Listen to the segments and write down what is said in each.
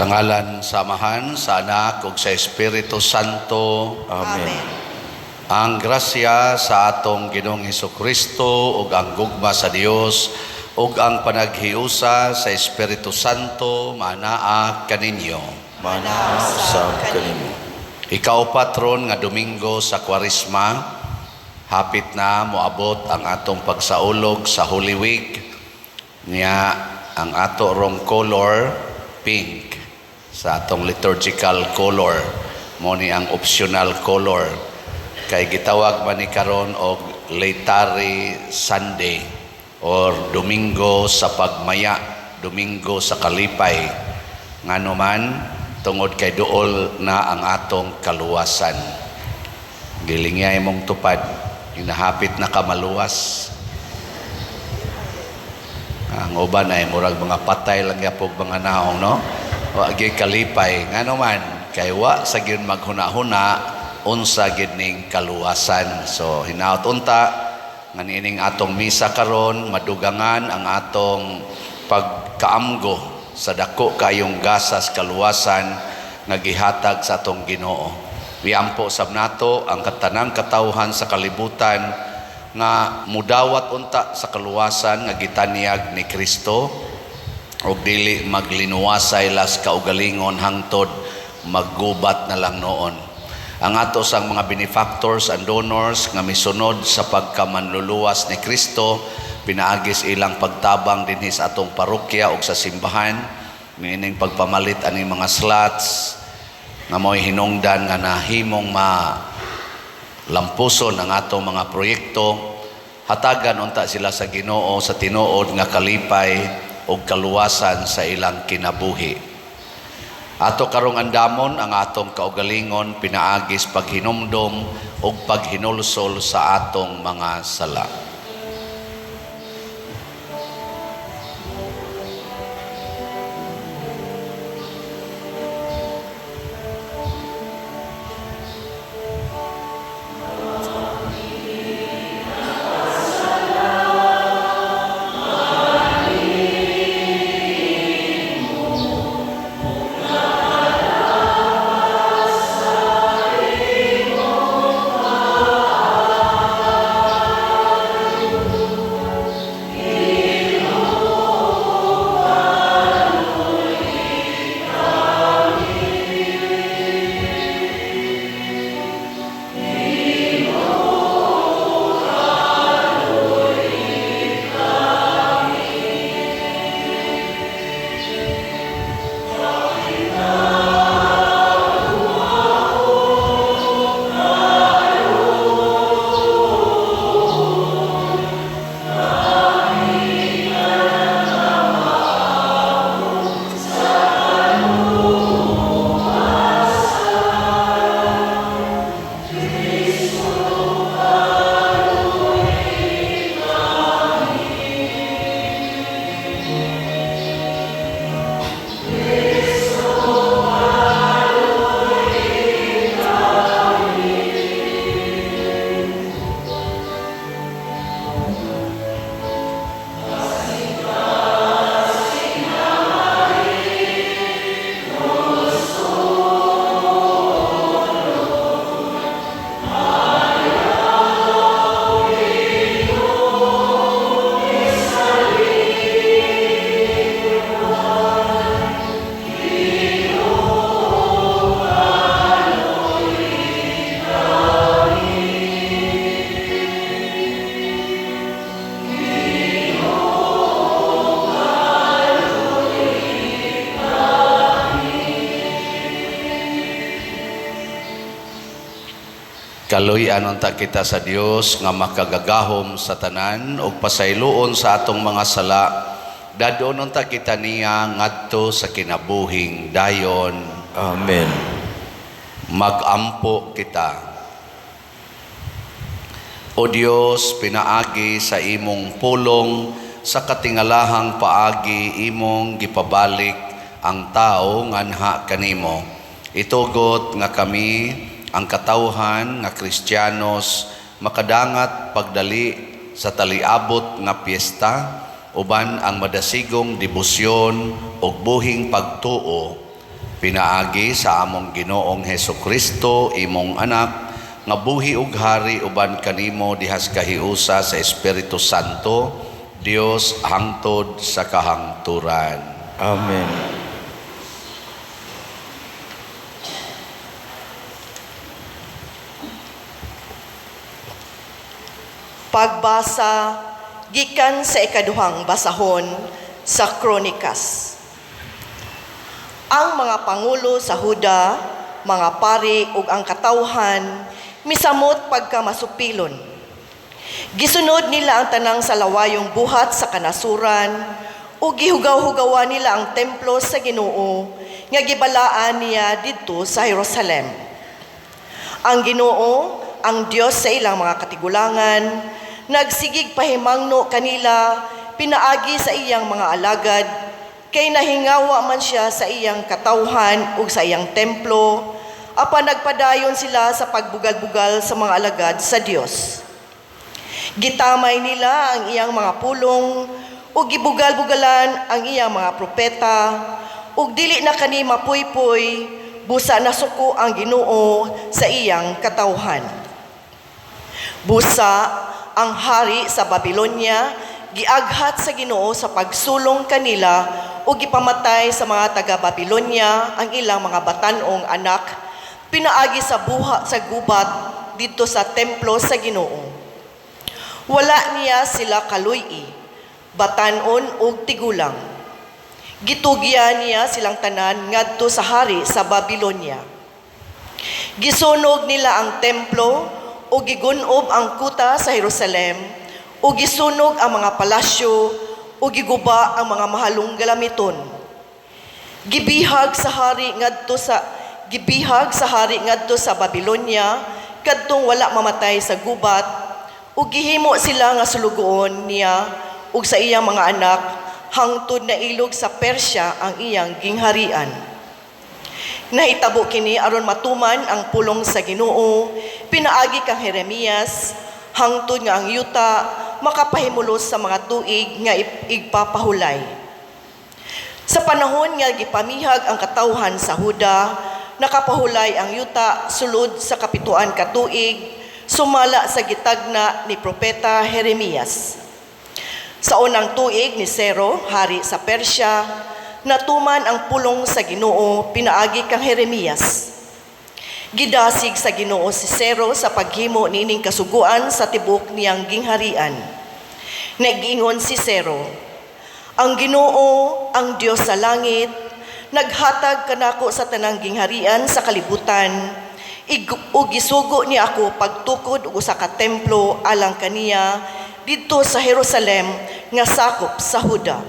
Sa ngalan sa Amahan, sa Anak ug sa Espiritu Santo. Amen. Ang grasya sa atong Ginoong Kristo ug ang gugma sa Dios ug ang panaghiusa sa Espiritu Santo manaa kaninyo. Manaa usab kanimo. Ikaupat ron nga Domingo sa Kwaresma, hapit na moabot ang atong pagsaulog sa Holy Week. Nya ang ato rong color pink sa atong liturgical color, mo ni ang optional color kay gitawag man ni karon og Laetare Sunday or Domingo sa pagmaya, Domingo sa kalipay. Ngano man? Tungod kay duol na ang atong kaluwasan. Gilingyay mong tupad, hinahapit na ka maluwas. Ang uban ay murag mga patay lang yapog mga naong, no? Wa gyud kalipay. Ngano man? Kay wa sa gyud maghuna-huna unsa gyud ning kaluwasan. So hinaot unta nga niining atong misa karon madugangan ang atong pagkaamgo sa dako kayong gasas kaluwasan nga gihatag sa atong Ginoo. Iampo sab nato ang katanang katawhan sa kalibutan nga mudawat unta sa kaluwasan nga gitanyag ni Kristo og dili maglinuwasay las kaugalingon hangtod maggubat na lang noon. Ang ato sang mga benefactors and donors nga misunod sa pagkamanluluwas ni Kristo pinaagis ilang pagtabang dinhi sa atong parokya ug sa simbahan niining pagpamalit aning mga slots nga mo'y hinungdan nga nahimong ma lampuson ang atong mga proyekto. Hatagan unta sila sa Ginoo sa tinuod nga kalipay ug kaluwasan sa ilang kinabuhi. Ato karong andamon ang atong kaugalingon pinaagis paghinumdom ug paghinulsol sa atong mga sala. Kaluy-an unta kita sa Dios nga makagagahom sa tanan ug pasayloon sa atong mga sala. Dadon unta kita niya ngadto sa kinabuhing dayon. Amen. Magampo kita. O Dios, pinaagi sa imong pulong sa katingalahang paagi imong gipabalik ang tao nganha kanimo. Itugot nga kami ang katawhan nga Kristiyanos makadangat pagdali sa taliabot nga piyesta uban ang madasigong debosyon ug buhing pagtuo Pinaagi sa among Ginoong Heso Kristo, imong anak, nga buhi ug hari uban kanimo dihas kahiusa sa Espiritu Santo, Dios hangtod sa kahangturan. Amen. Pagbasa gikan sa ikaduhang basahon sa Kronikas. Ang mga pangulo sa Huda, mga pari ug ang katawhan misamot pagka masupilon. Gisunod nila ang tanang salawayong buhat sa kanasuran ug gihugaw-hugawan nila ang templo sa Ginoo nga gibalaan niya didto sa Jerusalem. Ang Ginoo, ang Dios sa ilang mga katigulangan, nagsigig pahimangno kanila pinaagi sa iyang mga alagad, kay nahingawa man siya sa iyang katawhan ug sa iyang templo, apan nagpadayon sila sa pagbugal-bugal sa mga alagad sa Dios. Gitamay nila ang iyang mga pulong ug gibugal-bugalan ang iyang mga propeta, ug dili na kani mapuypoy, busa nasuko ang Ginoo sa iyang katawhan. Busa ang hari sa Babylonia giaghat sa Ginoo sa pagsulong kanila ug gipamatay sa mga taga-Babylonia ang ilang mga batan-ong anak pinaagi sa buha sa gubat didto sa templo sa Ginoo. Wala niya sila kaluy-i, batan-on ug tigulang. Gitugyan niya silang tanan ngadto sa hari sa Babylonia. Gisunog nila ang templo ug gigunob ang kuta sa Jerusalem ug gisunog ang mga palasyo ug giguba ang mga mahalong galamiton. Gibihag sa hari ngadto sa Babylonia kadtong wala mamatay sa gubat ug gihimo sila nga sulugoon niya ug sa iyang mga anak hangtod nailog sa Persya ang iyang gingharian. Nahitabo kini aron matuman ang pulong sa Ginoo pinaagi kang Jeremias hangtod nga ang yuta makapahimulos sa mga tuig nga igpapahulay. Sa panahon nga gipamihag ang katawhan sa Huda, nakapahulay ang yuta sulod sa 7 ka tuig, sumala sa gitagna ni Propeta Jeremias. Sa unang tuig ni Ciro, hari sa Persya, natuman ang pulong sa Ginoo pinaagi kang Jeremias. Gidasig sa Ginoo si Ciro sa paghimo niining kasuguan sa tibok niyang gingharian. Nag-ingon si Ciro, "Ang Ginoo, ang Dios sa langit, naghatag kanako sa tanang gingharian sa kalibutan, ug gisugo niya ako pagtukod og usa ka templo alang kaniya didto sa Jerusalem nga sakop sa Huda.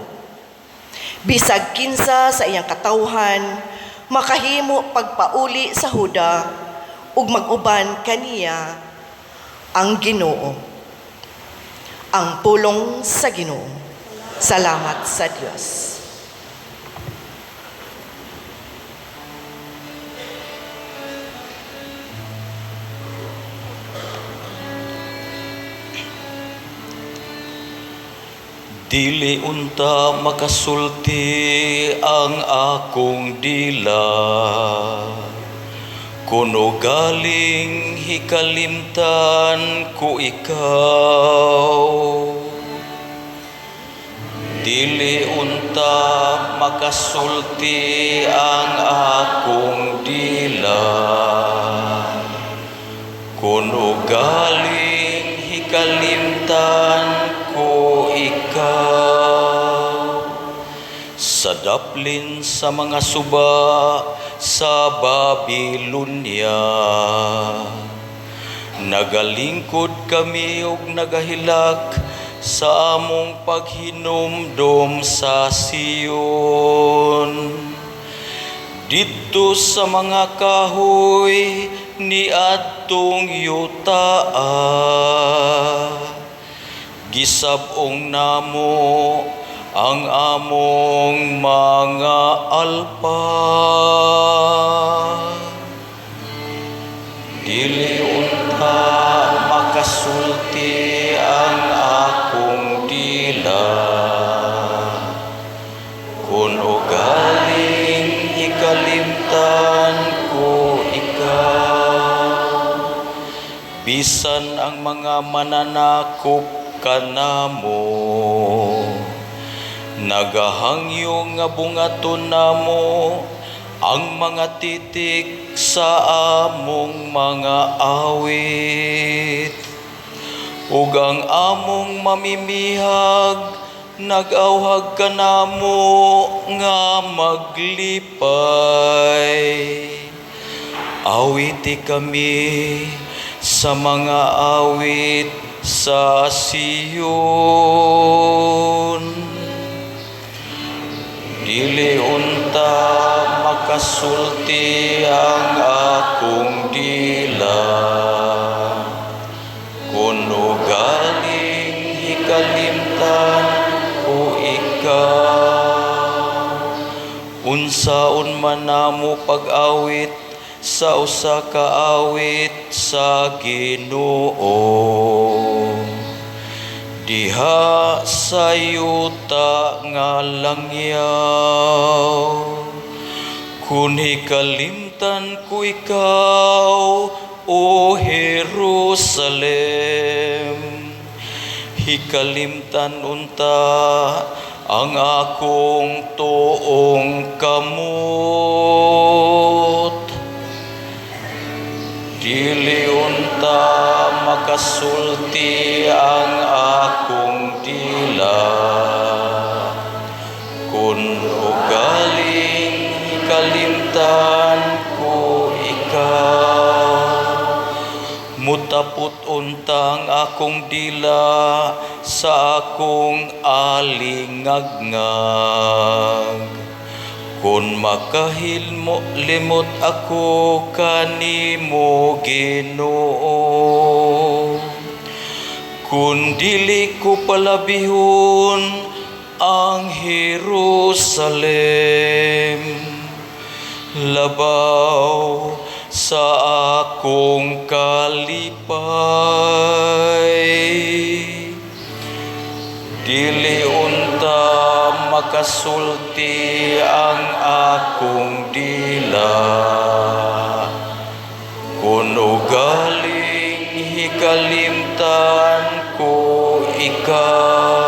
Bisag kinsa sa iyang katawhan makahimo pagpauli sa Huda ug mag-uban kaniya ang Ginoo." Ang pulong sa Ginoo. Salamat sa Dios. Dili unta makasulti ang akong dila, kuno galing hikalimtan ko ikaw. Dili unta makasulti ang akong dila, kuno galing hikalimtan ko ikaw. Sa daplin sa mga suba sa Babylonia, nagalingkod kami og nagahilak sa among paghinumdom sa Sion. Didto sa mga kahoy ni adtong yutaa, gisab-ong namo ang among mga alpa. Dili unta makasulti ang akong dila, kun ugaling hikalimtan Bisan ang mga mananakop kanamo nagahangyo nga bungaton namo ang mga titik sa among mga awit, ug ang among mamimihag nag-awhag kanamo nga maglipay. Awiti kami sa mga awit sa Sion. Dili unta makasulti ang akong dila kun ugaling hikalimtan ko ikaw. Unsaon man namo pag-awit sa usa ka awit sa Ginoo diha sa yuta nga langyaw, kun hikalimtan ko ikaw, O Jerusalem, hikalimtan unta ang akong tuong kamot. Dili unta makasulti ang akong dila kun ugaling hikalimtan ko ikaw. Mutapot unta ang akong dila sa akong alingagnag kun makahilmo limot ako kanimo, Ginoo. Kun dili ko palabihon ang Jerusalem labaw sa akong kalipay. Dili unta makasulti ang akong dila kun ugaling hikalimtan ko ikaw.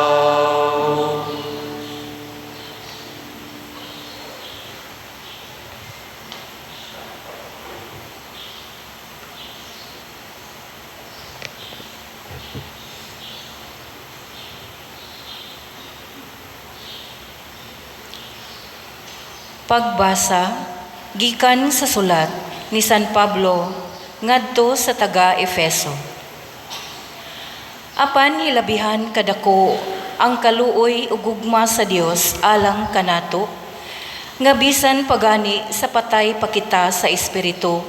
Pagbasa gikan sa sulat ni San Pablo ngadto sa taga Efeso. Apan hilabihan kadako ang kaluoy ug gugma sa Dios alang kanato, nga bisan pagani sa patay pa kita sa espiritu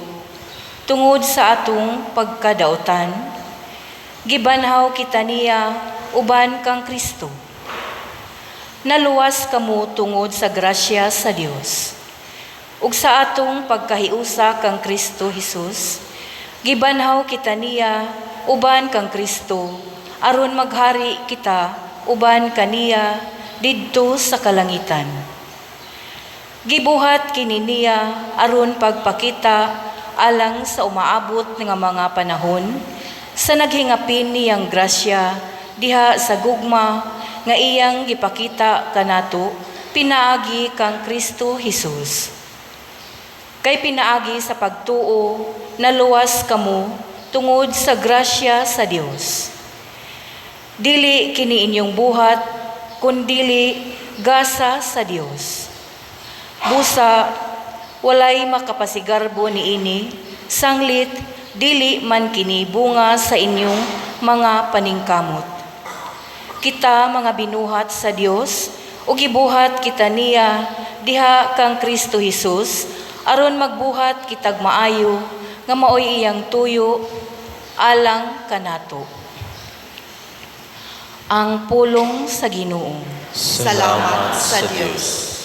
tungod sa atong pagkadautan, gibanhaw kita niya uban kang Kristo. Naluwas kamo tungod sa grasya sa Dios. Ug sa atong pagkahiusa kang Kristo Hesus, gibanhaw kita niya uban kang Kristo aron maghari kita uban kaniya didto sa kalangitan. Gibuhat kini niya aron pagpakita alang sa umaabot nga mga panahon sa naghingapin niyang grasya diha sa gugma nga iyang gipakita kanato pinaagi kang Kristo Hesus. Kay pinaagi sa pagtuo naluwas kamo tungod sa grasya sa Dios. Dili kini inyong buhat, kundili gasa sa Dios. Busa walay makapasigarbo niini, sanglit dili man kini bunga sa inyong mga paningkamot. Kita mga binuhat sa Dios ug gibuhat kita niya diha kang Kristo Hesus aron magbuhat kitag maayo nga maoy iyang tuyo alang kanato. Ang pulong sa Ginoo. Salamat sa Dios.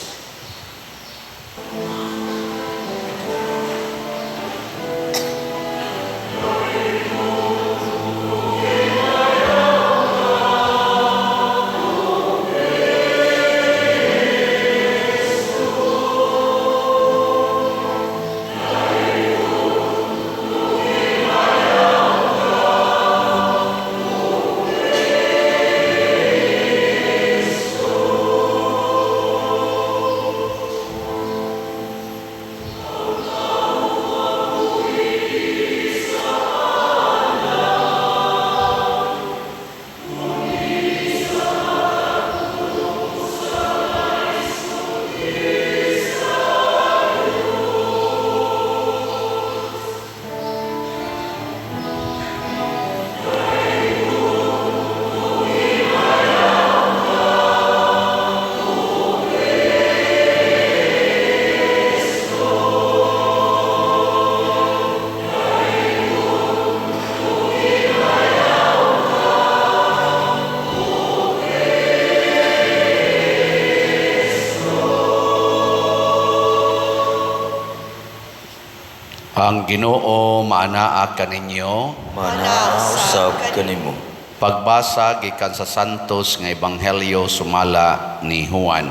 Ang Ginoo maanaa kaninyo. Manaa usab kanimo. Pagbasa gikan sa Santos nga Ebanghelyo sumala ni Juan.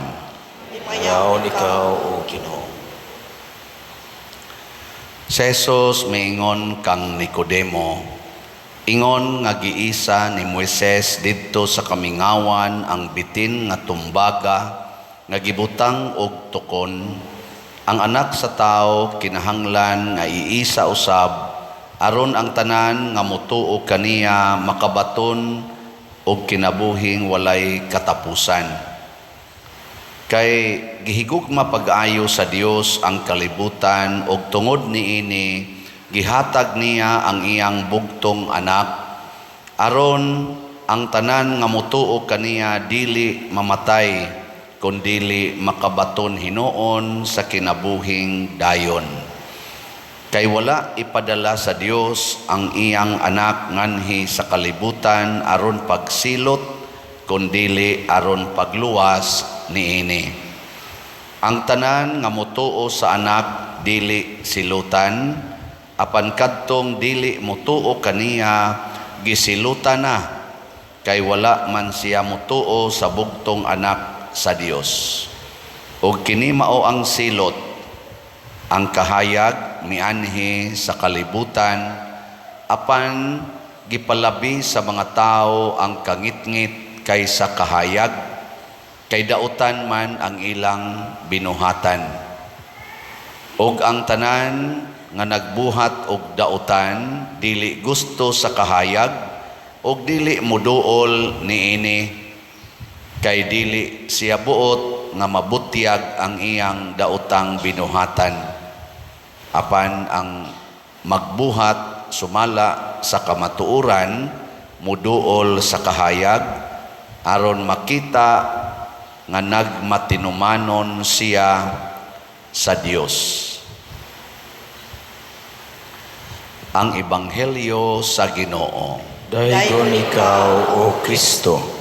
Himayaon ikaw, O Ginoo. Si Jesus miingon kang Nicodemo, ingon nga giisa ni Moises didto sa kamingawan ang bitin nga tumbaga nga gibutang og tukon. Ang anak sa tao kinahanglan nga iisa usab aron ang tanan nga motuo kaniya makabaton og kinabuhing walay katapusan. Kay gihigugma pag-ayo sa Dios ang kalibutan ug tungod niini gihatag niya ang iyang bugtong anak aron ang tanan nga motuo kaniya dili mamatay kundili makabaton hinuon sa kinabuhing dayon. Kay wala ipadala sa Dios ang iyang anak nganhi sa kalibutan aron pagsilot kundili aron pagluwas niini. Ang tanan nga motuo sa anak dili silutan, apan kadtong dili motuo kaniya gisilutan na, kay wala man siya motuo sa bugtong anak sa Dios. Ug kini mao ang silot, ang kahayag mianhi sa kalibutan, apan gipalabi sa mga tao ang kangitngit kaysa kahayag, kay dautan man ang ilang binuhatan. Og ang tanan nga nagbuhat og dautan dili gusto sa kahayag og dili moduol niini, kay dili siya buot nga mabutyag ang iyang daotang binuhatan. Apan ang magbuhat sumala sa kamatuoran moduol sa kahayag aron makita nga nagmatinumanon siya sa Dios. Ang Ebanghelyo sa Ginoo. Daygon ikaw, O Kristo.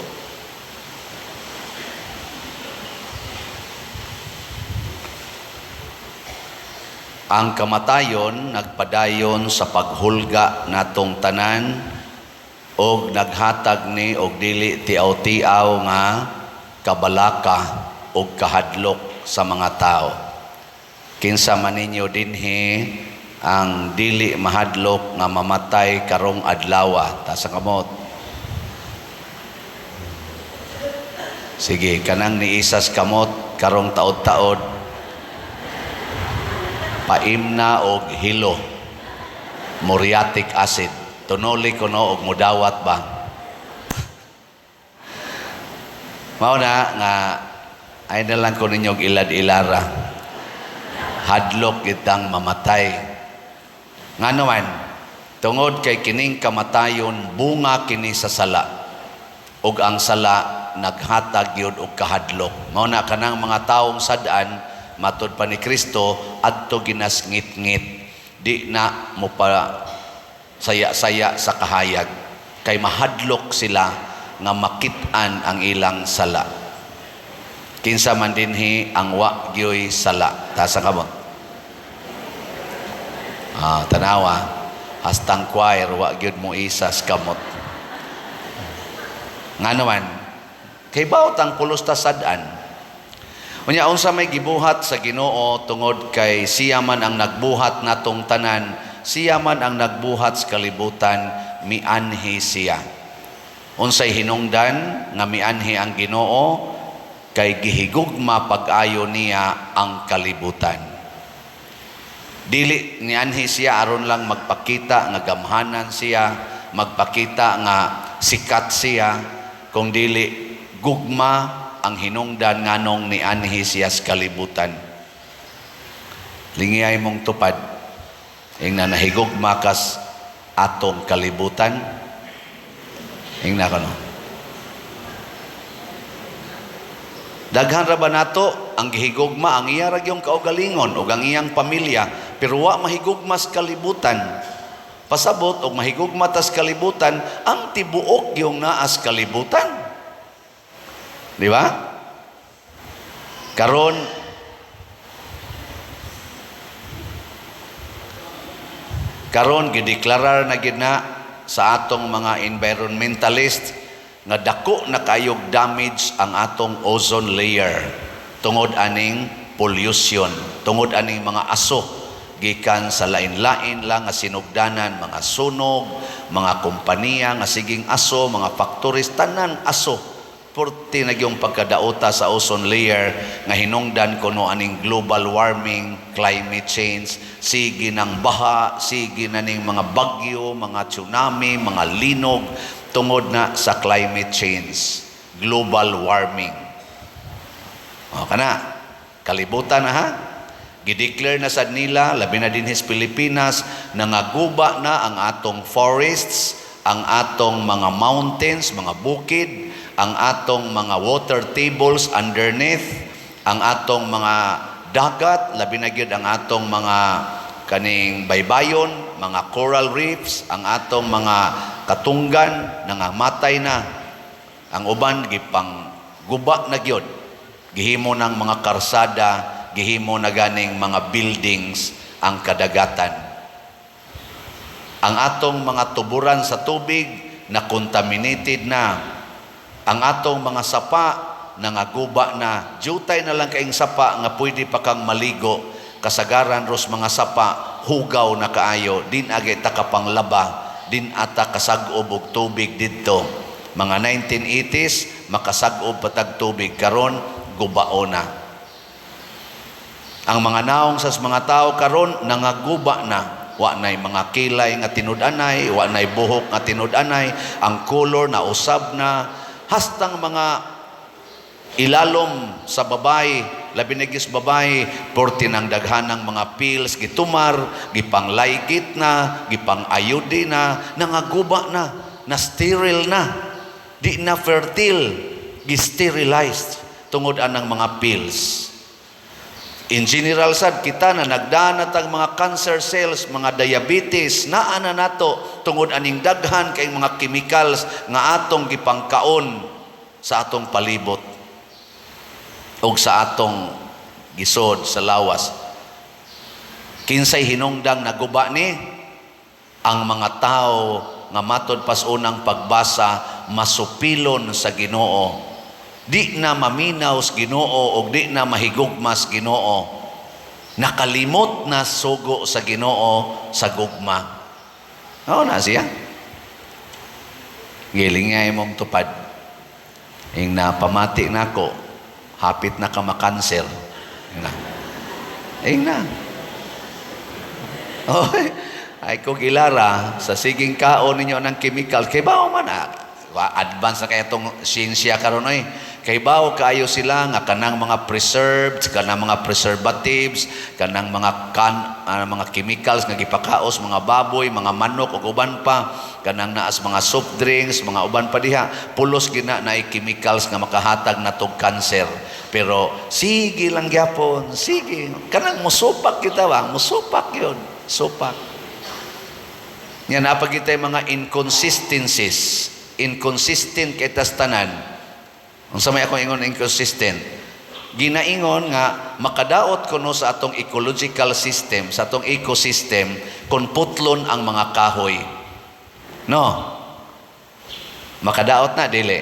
Ang kamatayon nagpadayon sa paghulga natong tanan og naghatag ni og dili tiaw-tiaw nga kabalaka og kahadlok sa mga tao. Kinsa man ninyo dinhi ang dili mahadlok nga mamatay karong adlawa? Taas ang kamot. Sige, kanang niisas kamot karong taod-taod, paimna og hilo, muriatic acid. Tunuli kuno og mudawat ba? Mao na nga ay na lang ko ninyo og ilad-ilara. Hadlok kitang mamatay. Ngano man, tungod kay kining kamatayon bunga kini sa sala. Ug ang sala naghatag gyud og kahadlok. Mao na kanang mga taong sad-an matud pa ni Kristo adto ginasngit-ngit, di na mo pa saya-saya sa kahayag, kay mahadlok sila nga makit-an ang ilang sala. Kinsa man dinhi ang wa gyoy sala? Taas ang kamot. Tanawa, hastang choir wa gyud mo isas kamot. Ngano man, kay bawt ang pulos ta sad-an. Unya unsa may gibuhat sa Ginoo tungod kay siya man ang nagbuhat natong tanan, siya man ang nagbuhat sa kalibutan, mianhi siya. Unsay hinungdan nga mianhi ang Ginoo? Kay gihigugma pag-ayo niya ang kalibutan. Dili nianhi siya aron lang magpakita nga gamhanan siya, magpakita nga sikat siya, kung dili gugma ang hinungdan nganong nianhi siya sa kalibutan. Lingiyay mong tupad, ingna nahigugma kas atong kalibutan. Ingna kano. Daghan ra ba nato ang gihigugma ang iya ra gyung kaugalingon ug ang iyang pamilya, pero wa mahigugma sa kalibutan. Pasabot og mahigugma tas kalibutan, ang tibuok yung naas kalibutan. Di ba? Karon Karon gideklarar na gid na sa atong mga environmentalist nga dako na kayog damage ang atong ozone layer tungod aning pollution, tungod aning mga aso gikan sa lain-lain lang nga sinugdanan, mga sunog, mga kompanya nga siging aso, mga factories, tanan aso. Purti na gyung pagkadaota sa ozone layer nga hinungdan kuno aning global warming, climate change, sige ng baha, sige na ning mga bagyo, mga tsunami, mga linog, tungod na sa climate change, global warming. O kana, kalibutan na ha. Gideclare na sad nila, labi na dinhi sa Pilipinas, nangaguba na ang atong forests, ang atong mga mountains, mga bukid, ang atong mga water tables underneath, ang atong mga dagat, labi na gyud ang atong mga kaning baybayon, mga coral reefs, ang atong mga katunggan, nangamatay na. Ang uban gipang guba na gyud. Gihimo ng mga karsada, gihimo na ganing mga buildings ang kadagatan. Ang atong mga tuburan sa tubig na contaminated na. Ang atong mga sapa nangaguba na. Jutay na lang kaing sapa nga pwede pa kang maligo. Kasagaran ros mga sapa, hugaw na kaayo, din agay ta kapanglaba, din ata kasag-ob og tubig didto. Mga 1980s, makasag-ob patag tubig, karon gubao na. Ang mga naong sa mga tao karon nangaguba na. Wa nay mga kilay nga tinud-anay, wa nay buhok nga tinud-anay, ang color na usab na, hastang mga ilalom sa babae, labi na gyud sa babae, porti ng daghanang mga pills, gitumar, gipanglaygit na, gipang-ayudi na, nangaguba na, na sterile na, di na fertile, gisterilized tungod anang mga pills. In general sad, kita na nagdana tag mga cancer cells, mga diabetes, naa na nato tungod aning daghan kay mga chemicals nga atong gipangkaon sa atong palibot ug sa atong gisod sa lawas. Kinsay hinungdang naguba ni ang mga tao nga matod pas unang pagbasa masupilon sa Ginoo, di na maminaw sa Ginoo og di na mahigugma sa Ginoo, nakalimot na sugo sa Ginoo sa gugma. Oo na siya. Giling nga imong tupad. Ing napamati nako, hapit na ka makanser. Ing na. Ing na. Oy, ay ko gilara sa siging kaon ninyo ng chemical kay bao man ah. Advance na kaya itong siyensya karon oy. Kay bao kaayo sila nga kanang mga preserved, kanang mga preservatives, kanang mga mga chemicals nga gipakaos mga baboy, mga manok ug uban pa, kanang naas mga soft drinks, mga uban pa diha, pulos gina naay chemicals nga makahatag natog cancer. Pero sige lang gyapon, sige. Kanang musupak kita ba? Musupak yun. Supak. Nga napagitay mga inconsistencies. Inconsistent kay tas tanan. Unsa may akong ingon inconsistent? Ginaingon nga makadaot kuno sa atong ecological system, sa atong ecosystem, kung putlon ang mga kahoy. No? Makadaot na dili.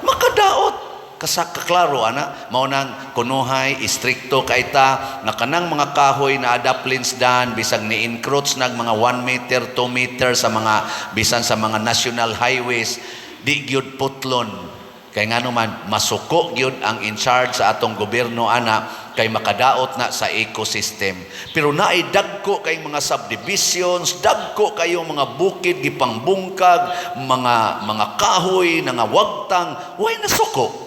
Makadaot. Kasakaklaro ana, mao nang kunuhay istrikto kay ta nga kanang mga kahoy na adaplins dan bisag ni-encroach nag mga 1 meter, 2 meter sa mga bisan sa mga national highways, di gyud putlon. Kay ngano man masuko gyud ang in charge sa atong gobyerno ana kay makadaot na sa ecosystem. Pero naay dagko kay mga subdivisions, dagko kayo mga bukid gipangbungkag, mga kahoy nangawagtang, way nasuko.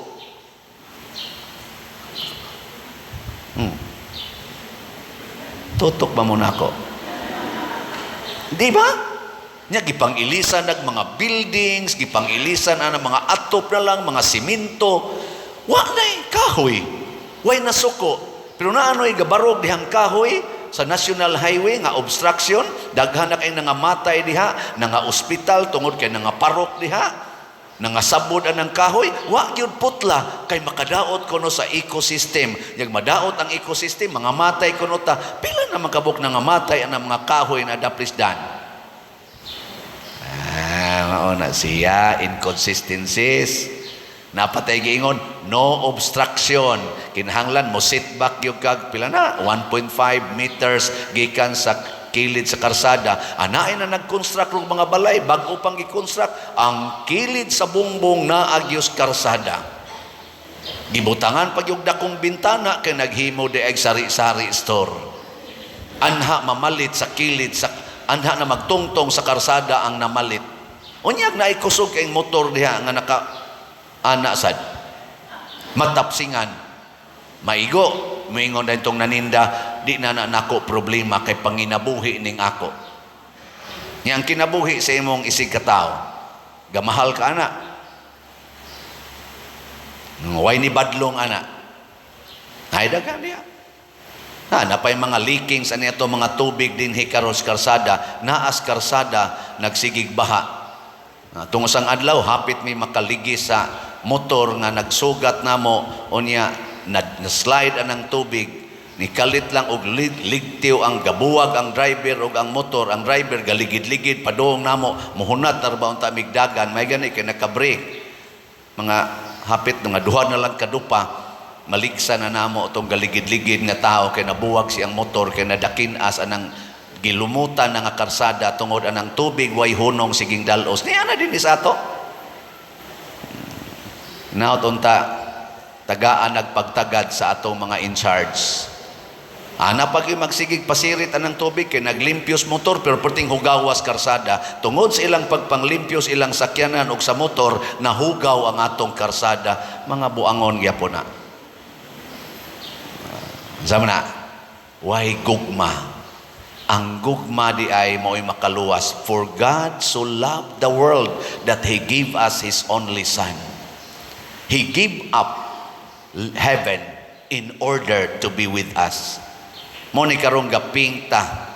Tutok ba muna ako? Di ba? Nya gipang-ilisan nag mga buildings, gipang-ilisan ang mga atop na lang, mga simento. Wa nay kahoy. Way nasuko. Pero naanoy gabarog dihang kahoy sa national highway nga obstruction, daghan na kay nangamatay diha, nanga ospital tungod kay nangaparok diha, nangasabod anang kahoy, wa gyud putla kay makadaot kuno sa ecosystem. Yag madaot ang ecosystem, mga matay kuno ta, pila Pila na makabuk na nga matay ang mga kahoy na daplis dan. Ah, mao na siya, inconsistencies. Napatay giingon, no obstruction. Kinahanglan mo sit back yung kag pila na 1.5 meters gikan sa kilid sa karsada. Anaay na nag-construct og mga balay, bag-o pang gi-construct ang kilid sa bungbong na agyos karsada. Gibutangan pag yung dakong bintana kay naghimo di ay sari-sari store. Anha mamalit sa kilid sa anha na magtungtong sa karsada ang namalit. Unyag na kusog kay motor diha nga naka ana sad. Matapsingan. Maigo, moingon na itong naninda, di na na nako problema kay panginabuhi ning ako. Yang kinabuhi sa imong isig katao. Gamahal ka ana. Way ni badlong ana. Ay dagan diha. Na, napay mga leakings ani ato mga tubig din karos karsada, naas karsada nagsigig baha. Na, tungod sang adlaw hapit mi makaligi sa motor nga nagsugat namo, unya na, na slide anang tubig, nikalit lang og ligtiw ang gabuwag ang driver ug ang motor. Ang driver galigid-ligid padung namo, muhunat na ba unta migdagan, may gani kay naka-brake. Mga hapit mga duha na lang kadupa maligsa na namo itong galigid-ligid nga tao kay nabuwag siyang motor kay nadakin-as anang gilumutan na nga karsada tungod anang tubig way hunong siging dalos niya na din sa ato. Naot unta tagaan nagpagtagad sa atong mga in charge. Ana pag magsigig pasirit anang tubig kay naglimpyos motor pero perting hugawas karsada tungod sa ilang pagpanglimpyos ilang sakyanan og sa motor, nahugaw ang atong karsada. Mga buangon gyapon na. Sama na, why gugma? Ang gugma di ay mo'y makaluwas. For God so loved the world that He gave us His only Son. He gave up heaven in order to be with us. Mo ni karong gaping ta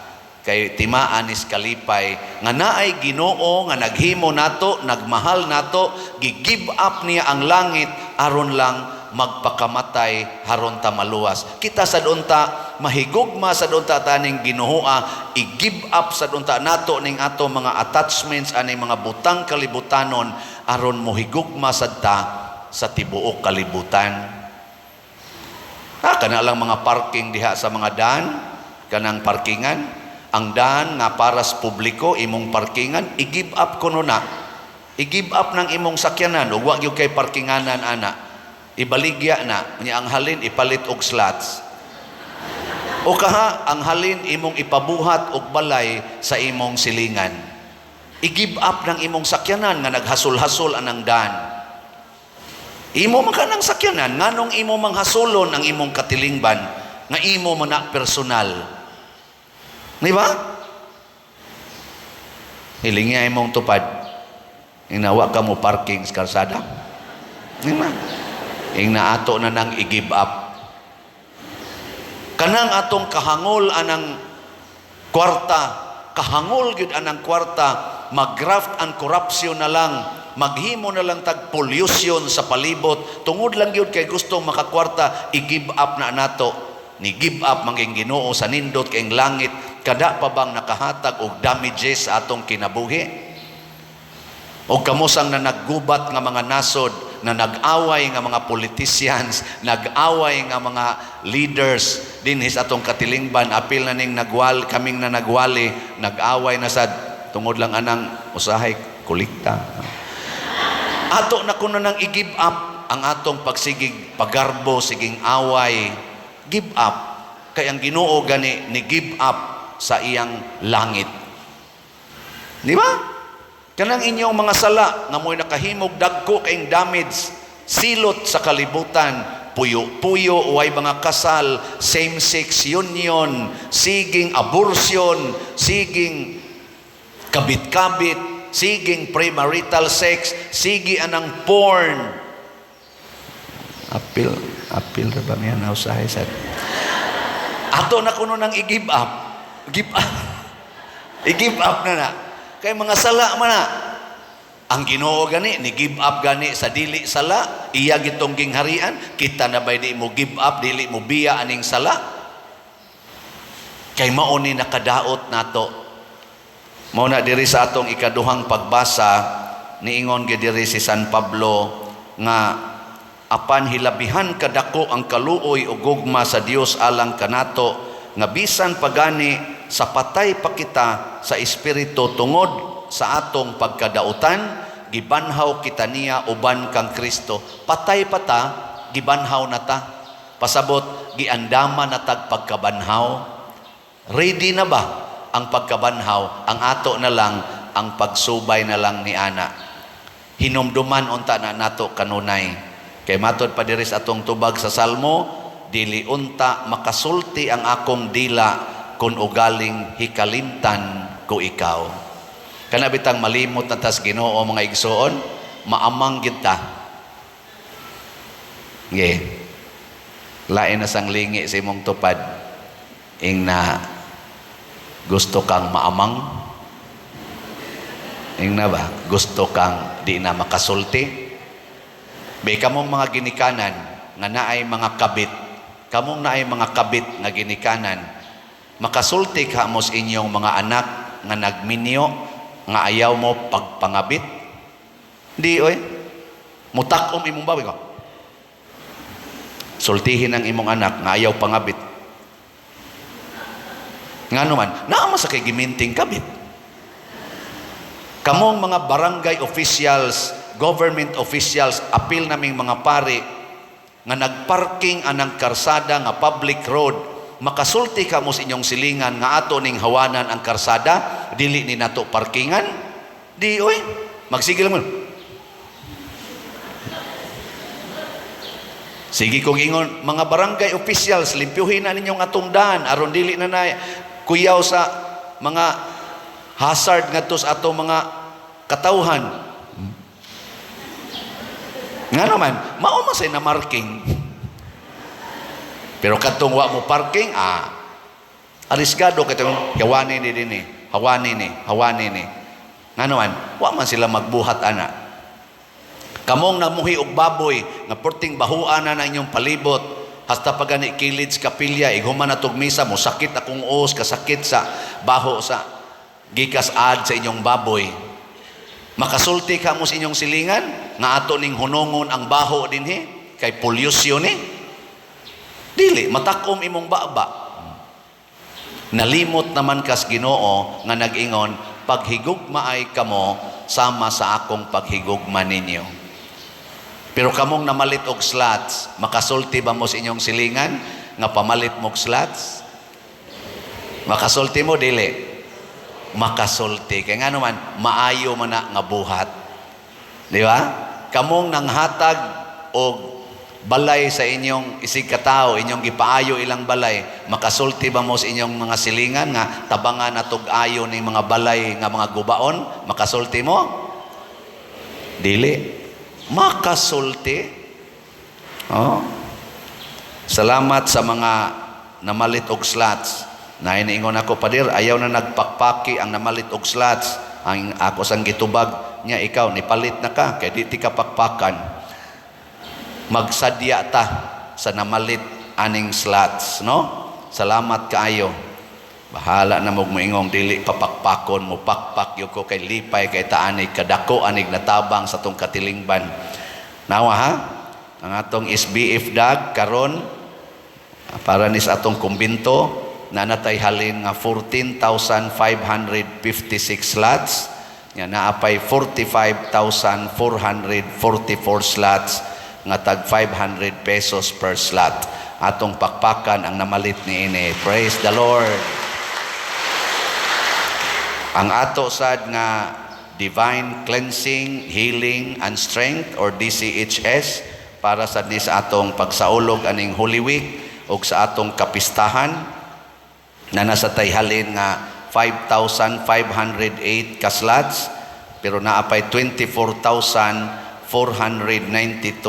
kay timaan is kalipay nga naay Ginoo nga naghimo nato, nagmahal nato, gi-give up niya ang langit aron lang magpakamatay haron ta maluwas. Kita sad unta mahigugma sad unta taning Ginoo, i-give up sad unta nato ning ato mga attachments ani mga butang kalibutanon aron mohigugma sad ta sa tibuok kalibutan. Ha, kana lang mga parking diha sa mga daan, kanang parkingan, ang daan nga para sa publiko, imong parkingan, i-give up kuno na. I-give up ng imong sakyanan ug wa gyud kay parkinganan ana. Ibaligya na, nya ang halin ipalit og slots. O kaha ang halin imong ipabuhat og balay sa imong silingan. I-give up ng imong sakyanan nga naghasol-hasol anang daan. Imo man kanang sakyanan, nganong imo manghasulon ang imong katilingban nga imo man na personal? Di ba? Hilingi imong tupad. Inawa ka mo parking sa kalsada. Di ba? Ing naato na nang i-give up. Kanang atong kahangol anang kwarta, kahangol gyud anang kwarta, mag-graft and corruption na lang, maghimo na lang tag pollution sa palibot, tungod lang gyud kay gusto makakwarta, i-give up na nato. Ni give up manging Ginoo sa nindot kay langit, kada pa bang nakahatag og damages sa atong kinabuhi? O kamusang na naggubat nga mga nasod, na nag-away nga mga politicians, nag-away nga mga leaders dinhi sa atong katilingban, apil na ning nagwal kaming na nagwali, nag-away na sad tungod lang anang usahay kolekta. Ato na kuno nang i-give up ang atong pagsigig pagarbo, siging away, give up. Kay ang Ginoo gani ni give up sa iyang langit. Di ba? Kanang inyong mga sala nga mo'y nakahimog dagko kayong damage, silot sa kalibutan, puyo-puyo, way mga kasal, same-sex union, siging abortion, siging kabit-kabit, siging premarital sex, sige anang porn. Apil, apil ra ba niya nausahay sa ato na kuno nang i-give up. Give up. I-give up na na. Kay mga sala man na. Ang Ginoo gani ni give up gani sa dili sala, iya gitong gingharian, kita na bay di mo give up, dili mo biya aning sala. Kay mao ni nakadaot nato. Mao na diri sa atong ikaduhang pagbasa, niingon gyud diri si San Pablo nga apan hilabihan kadako ang kaluoy ug gugma sa Dios alang kanato, nga bisan pagani sa patay pa kita sa espiritu tungod sa atong pagkadautan, gibanhaw kita niya uban kang Kristo. Patay pa ta, gibanhaw na ta. Pasabot, giandama na tag pagkabanhaw. Ready na ba ang pagkabanhaw? Ang ato na lang, ang pagsubay na lang ni ana. Hinumduman unta na nato kanunay. Kay matod pa diri sa atong tubag sa Salmo, dili unta makasulti ang akong dila kun ugaling hikalimtan ko ikaw. Kana bitang malimot na tas Ginoo, mga igsoon, maamang gid ta. Nge. Lain na sang lingi sa imong tupad. Ing na gusto kang maamang. Ing na ba? Gusto kang di na makasulti. Bay kamong mga ginikanan nga naay mga kabit. Kamong naay mga kabit nga ginikanan, makasulti ka mo sa inyong mga anak nga nagminyo nga ayaw mo pagpangabit? Di oy. Mutakom imong bawi ko. Sultihin ang imong anak nga ayaw pangabit. Ngano man, naa man sa kay giminting kabit. Kamong mga barangay officials, government officials, apil naming mga pari nga nagparking anang karsada nga public road, makasulti ka mo sa inyong silingan nga ato ning hawanan ang karsada, dili ni nato parkingan? Di oy, magsigil mo. Sige kong ingon, mga barangay officials, limpyuhin na ninyong atong daan aron dili na na kuyaw sa mga hazard ngadto sa atong mga katawhan. Nga naman, mao man say na marking. Pero kadtong wa mo parking, arisgado kay tong hawani ni dinhi, hawani ni, hawani ni. Nga naman, wa man sila magbuhat ana. Kamong namuhi og baboy nga perting bahuan na na inyong palibot, hasta pa gani kilid sa kapilya, ighuman na tog misa, mosakit akong uos, kasakit sa baho sa gikas ad sa inyong baboy. Makasulti ka mo sa inyong silingan nga ato ning hunongon ang baho dinhi kay pollution ni. Dili matakom imong baba. Nalimot naman kas Ginoo nga nag-ingon, paghigugmaay kamo sama sa akong paghigugma ninyo. Pero kamong namalit og slots, makasulti ba mo sa inyong silingan nga pamalit mo og slots? Makasulti mo dili? Makasulti. Kay ngano man, maayo man na nga buhat. Di ba? Kamong nanghatag og balay sa inyong isig katao, inyong gipaayo ilang balay, makasulti ba mo sa inyong mga silingan nga tabangan atog ayo ning mga balay nga mga gubaon? Makasulti mo? Dili. Makasulti. Oh. Salamat sa mga namalit og slots. Nainiingon ako, padir, ayaw na nagpakpaki ang namalit og slots. Ang ako sang gitubag niya, ikaw, nipalit na ka, kay di ti ka pakpakan. Magsadya ta sa namalit aning slots, no? Salamat kaayo. Bahala na mo moingong dili papakpakon mo, pakpak yo ko kay lipay kay taanig kadako anig natabang sa tong katilingban. Nawa ha? Ang atong SBF dag karon para ni sa atong kumbinto na natay halin nga 14,556 slots, nga naapay 45,444 slots nga tag 500 pesos per slot. Atong pakpakan ang namalit ni ini. Praise the Lord. Ang ato sad nga Divine Cleansing, Healing and Strength or DCHS para sad ni sa atong pagsaulog aning Holy Week ug sa atong kapistahan na nasa tayhalin nga 5,508 ka slots, pero naapay 24,492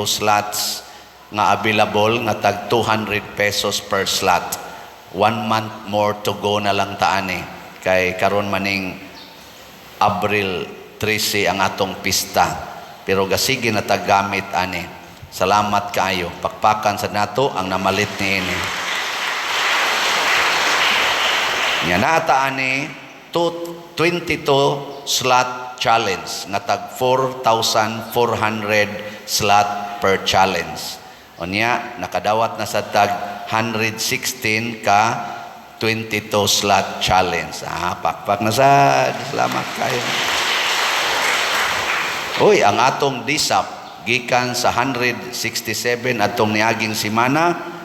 slots nga available nga tag 200 pesos per slot. 1 month more to go na lang taani kay karon maning Abril 13 ang atong pista, pero gasige na taggamit ani. Salamat kaayo. Pakpakan sa nato ang namalit niini. Nya naa ta ani 22 slot challenge nga tag 4,400 slot per challenge. Unya nakadawat na sa tag 116 ka 22 slot challenge. Ah, pakpak na sad. Salamat kayo. Uy, ang atong DSAP gikan sa 167 atong niaging simana,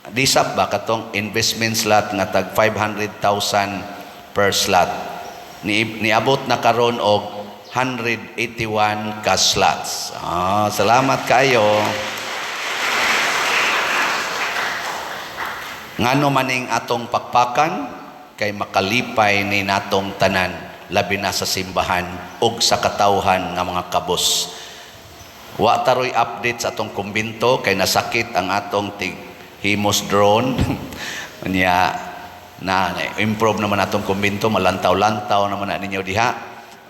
DSAP ba, katong investment slot nga tag 500,000 per slot. Niabot na karon og 181 ka slots. Ah, salamat kayo. Ngano maning atong pakpakan kay makalipay ni natong tanan, labi na sa simbahan ug sa katawhan nga mga kabus. Wa taroy update sa atong kumbinto kay nasakit ang atong tig himos drone. Unya na improve naman atong kumbinto, malantaw-lantaw naman na ninyo diha.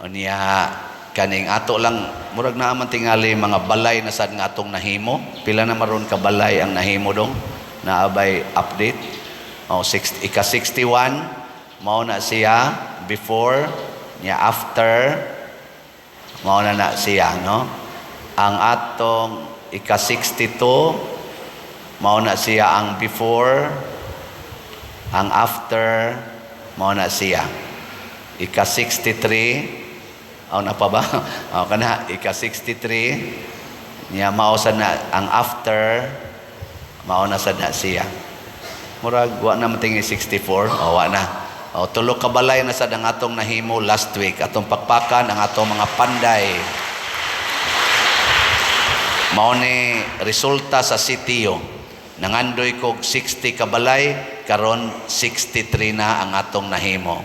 Unya kaning ato lang murag naa man tingali mga balay na sad nga atong nahimo. Pila na maron ka balay ang nahimo dong? Naabay update? Oh, ika 61 mao na siya before niya, after mao na na siya, no? Ang atong ika 62 mao na siya ang before, ang after mao na siya. Ika 63 aw na pa ba? Aw kana ika 63 niya mao sa na ang after, mao na sad na siya. Murag wa na matingi 64, o wa na. O tulo ka balay na sad ang atong nahimo last week. Atong pakpakan ang atong mga panday. Mao ni resulta sa sitio. Nangandoy kog 60 ka balay, karon 63 na ang atong nahimo.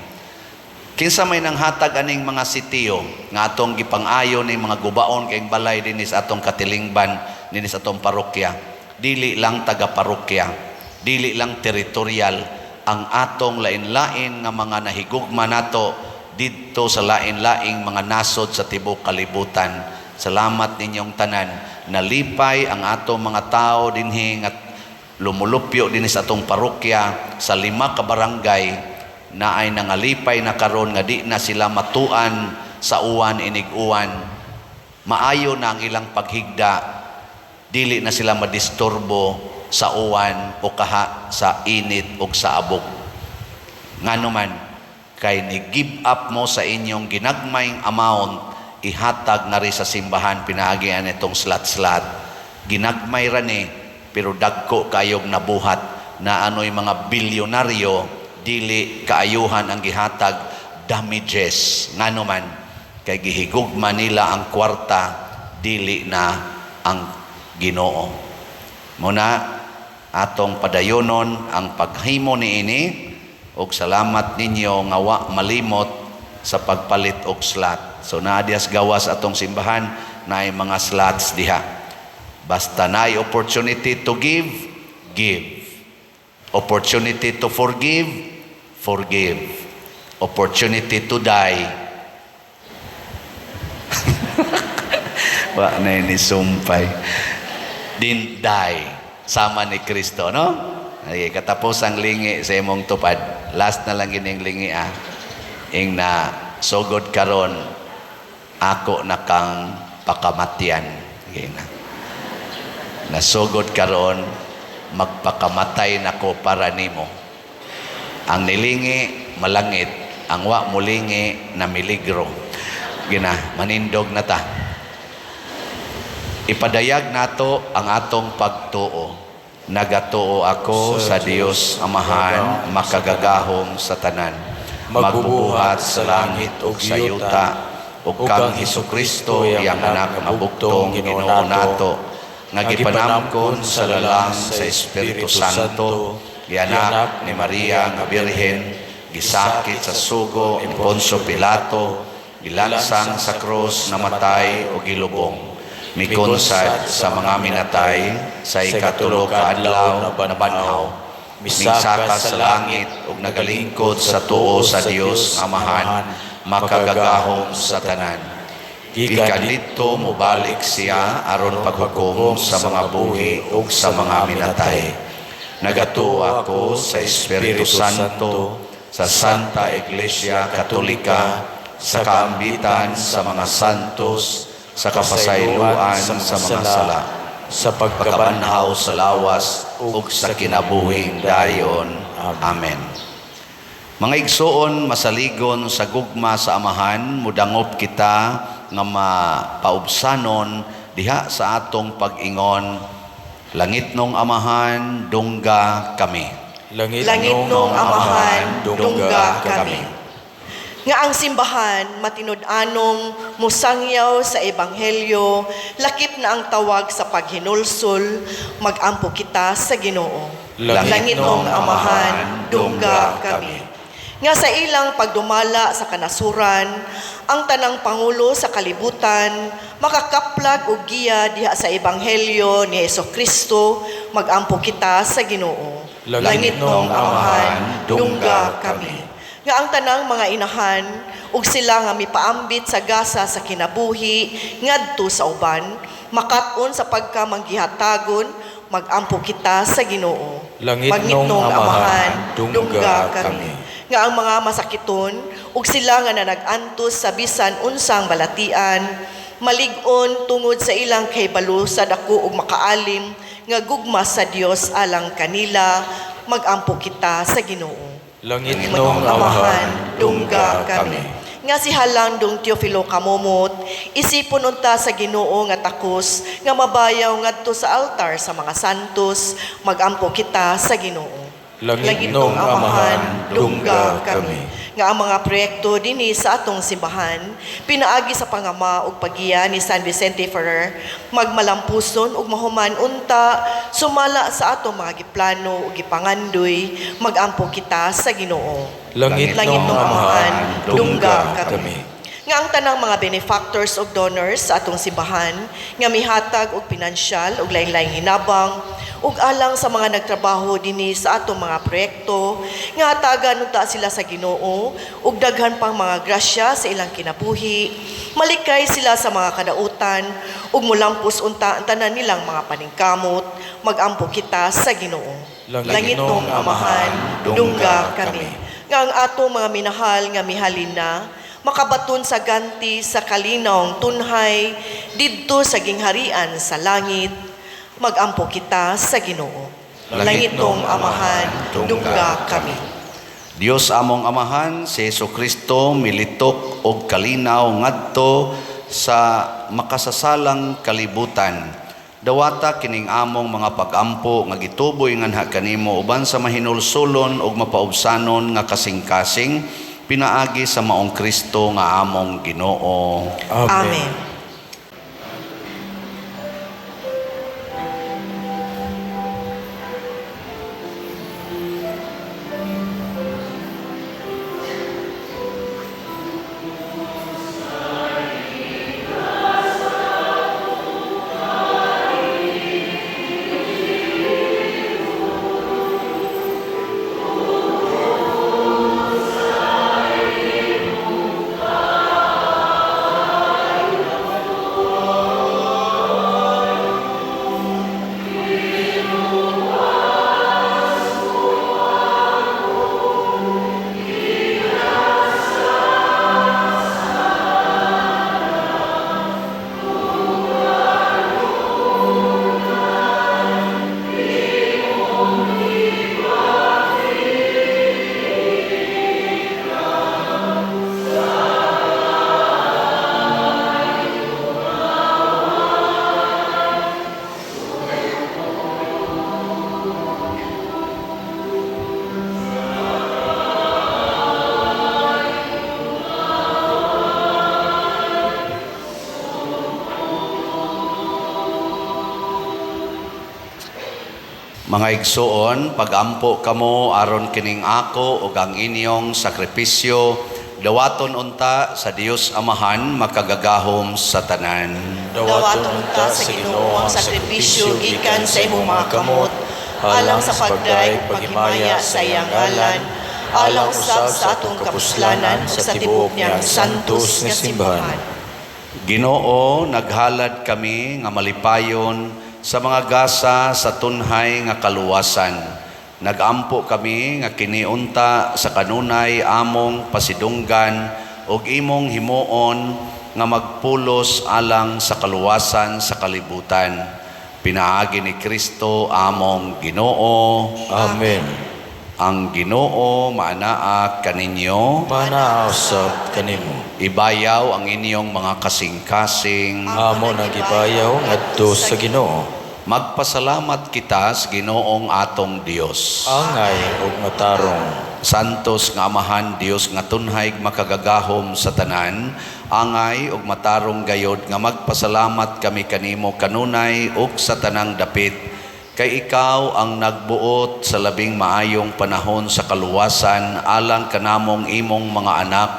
Kinsa may nanghatag aning mga sitio nga atong gipang-ayo ning mga gubaon kayong balay dinhi sa atong katilingban, dinhi sa atong parokya? Dili lang taga-parokya, dili lang teritorial, ang atong lain-lain nga mga nahigugma nato didto sa lain-laing mga nasod sa tibuok kalibutan. Salamat ninyong tanan. Nalipay ang atong mga tao dinhi nga lumulupyo dinhi sa atong parokya sa 5 ka barangay na ay nangalipay na karon nga di na sila matuan sa uwan inig-uwan. Maayo na ang ilang paghigda, dili na sila madisturbo sa uwan o kaha sa init o sa abog. Ngano man, kay ni give up mo sa inyong ginagmayng amount, ihatag na rin sa simbahan pinaagian itong slat-slat. Ginagmay ra ni, pero dagko kayog nabuhat na ano'y mga bilyonaryo, dili kaayuhan ang gihatag, damages. Ngano man, kay gihigugma nila ang kwarta, dili na ang Ginoo. Muna atong padayonon ang paghimo niini og salamat ninyo nga wa malimot sa pagpalit og slot. So naa diha sa gawas atong simbahan naay mga slots diha. Basta naay opportunity to give, give. Opportunity to forgive, forgive. Opportunity to die. Wa na ni sumpay. Din die sama ni Kristo, no? Ay, katapos ang lingi sa imong tupad. Last na lang gining lingi, ah. Ing na sugod karon ako na kang pakamatyan. Sige na. Nasugod karon magpakamatay nako para nimo. Ang nilingi malangit, ang wa mulingi na miligro. Gina, manindog na ta. Ipadayag nato ang atong pagtuo. Nagatuo ako sa Dios Amahan, makagagahom sa tanan, magbubuhat sa langit ug sa yuta, ug kang Hesukristo iyang anak nga bugtong Ginoo nato, nga gipanamkon sa lalang sa Espiritu Santo, gianak ni Maria nga Birhen, gisakit sa sugo ni Poncio Pilato, gilansang sa krus, namatay o gilubong, mikonsad sa mga minatay, sa ikatulo ka adlaw nabanhaw, mingsaka sa langit ug nagalingkod sa tuo sa Dios Amahan, makagagahom sa tanan. Gikan didto mobalik siya aron paghukom sa mga buhi ug sa mga minatay. Nagatuo ako sa Espiritu Santo, Sa Santa Iglesia Katolika, sa kaambitan sa mga santos, sa kapasayloan sa mga sala, sa pagkabanhaw pagkabanhaw sa lawas ug sa kinabuhing dayon. Amen. Mga igsoon, masaligon sa gugma sa Amahan, mudangop kita nga mapaubsanon diha sa atong pag-ingon, Langitnong Amahan, dungga kami. Langit Langitnong Amahan, dungga kami. Nga ang simbahan matinud-anong musangyaw sa ebanghelyo, lakip na ang tawag sa paghinulsol, magampo kita sa Ginoo. Langitnong Amahan, dungga kami. Nga sa ilang pagdumala sa kanasuran, ang tanang pangulo sa kalibutan, makakaplag og giya diha sa ebanghelyo ni Hesus Kristo, magampo kita sa Ginoo. Langitnong Amahan, dungga kami. Nga ang tanang mga inahan ug sila nga mipaambit sa gasa sa kinabuhi ngadto sa uban, makat-on sa pagka manggihatagon, magampo kita sa Ginoo. Langitnong Amahan, dungga kami. Nga ang mga masakiton ug sila nga nanag-antos sa bisan unsang balatian, malig-on tungod sa ilang kahibalo sa dako ug makaalim nga gugma sa Dios alang kanila, magampo kita sa Ginoo. Langitnong Amahan, dungga kami. Nga si Halandong Teofilo Kamomot, isipon unta sa Ginoo nga takos, nga mabayaw ngadto sa altar sa mga santos, magampo kita sa Ginoo. Langitnong Amahan, dungga kami. Nga ang mga proyekto dinhi sa atong simbahan, pinaagi sa pangama ug paggiya ni San Vicente Ferrer, magmalampuson ug mahuman unta sumala sa atong mga giplano ug gipangandoy, magampo kita sa Ginoo. Langitnong Amahan, dungga kami. Nga ang tanang mga benefactors ug donors sa atong simbahan nga mihatag og pinansyal ug lain-laing hinabang ug alang sa mga nagtrabaho dinhi sa atong mga proyekto, nga hatagan unta sila sa Ginoo ug daghan pang mga grasya sa ilang kinabuhi, malikay sila sa mga kadautan ug mulampos unta ang tanan nilang mga paningkamot, magampo kita sa Ginoo. Langitnong Amahan, dungga kami. Nga ang atong mga minahal nga mihalin na, makabaton sa ganti sa kalinawng tunhay, didto sa gingharian sa langit, magampo kita sa Ginoo. Langitnong Amahan, dungga kami. Dios among Amahan, si Hesus Kristo militok og kalinaw ngadto sa makasasalang kalibutan. Dawata kining among mga pagampo nga gituboy nganha kanimo uban sa mahinulsulon ug mapaubsanon nga kasing-kasing pinaagi sa maong Kristo nga among Ginoo. Amen. Mga igsoon, pagampo kamo aron kining ako ug ang inyong sakripisyo dawaton unta sa Dios Amahan makagagahom sa tanan. Dawaton unta sa Ginoo ang sakripisyo gikan sa imong mga kamot, alang sa pagdayeg paghimaya sa iyang ngalan, alang usab sa atong kapuslanan ug sa tibuok niyang santos nga simbahan. Ginoo, naghalad kami nga malipayon sa mga gasa sa tunhay nga kaluwasan. Nagampo kami nga kiniunta sa kanunay among pasidunggan ug imong himuon nga magpulos alang sa kaluwasan sa kalibutan. Pinaagi ni Kristo among Ginoo. Amen. Ang Ginoo maanaa kaninyo. Manaa usab kanimo. Ibayaw ang inyong mga kasing-kasing. Amo nang gibayaw ngadto sa Ginoo. Magpasalamat kita sa Ginoong atong Dios. Angay ug matarong. Santos nga Amahan, Dios nga tunhay makagagahom sa tanan, angay ug matarong gayod nga magpasalamat kami kanimo kanunay ug sa tanang dapit, kay ikaw ang nagbuot sa labing maayong panahon sa kaluwasan alang kanamong imong mga anak,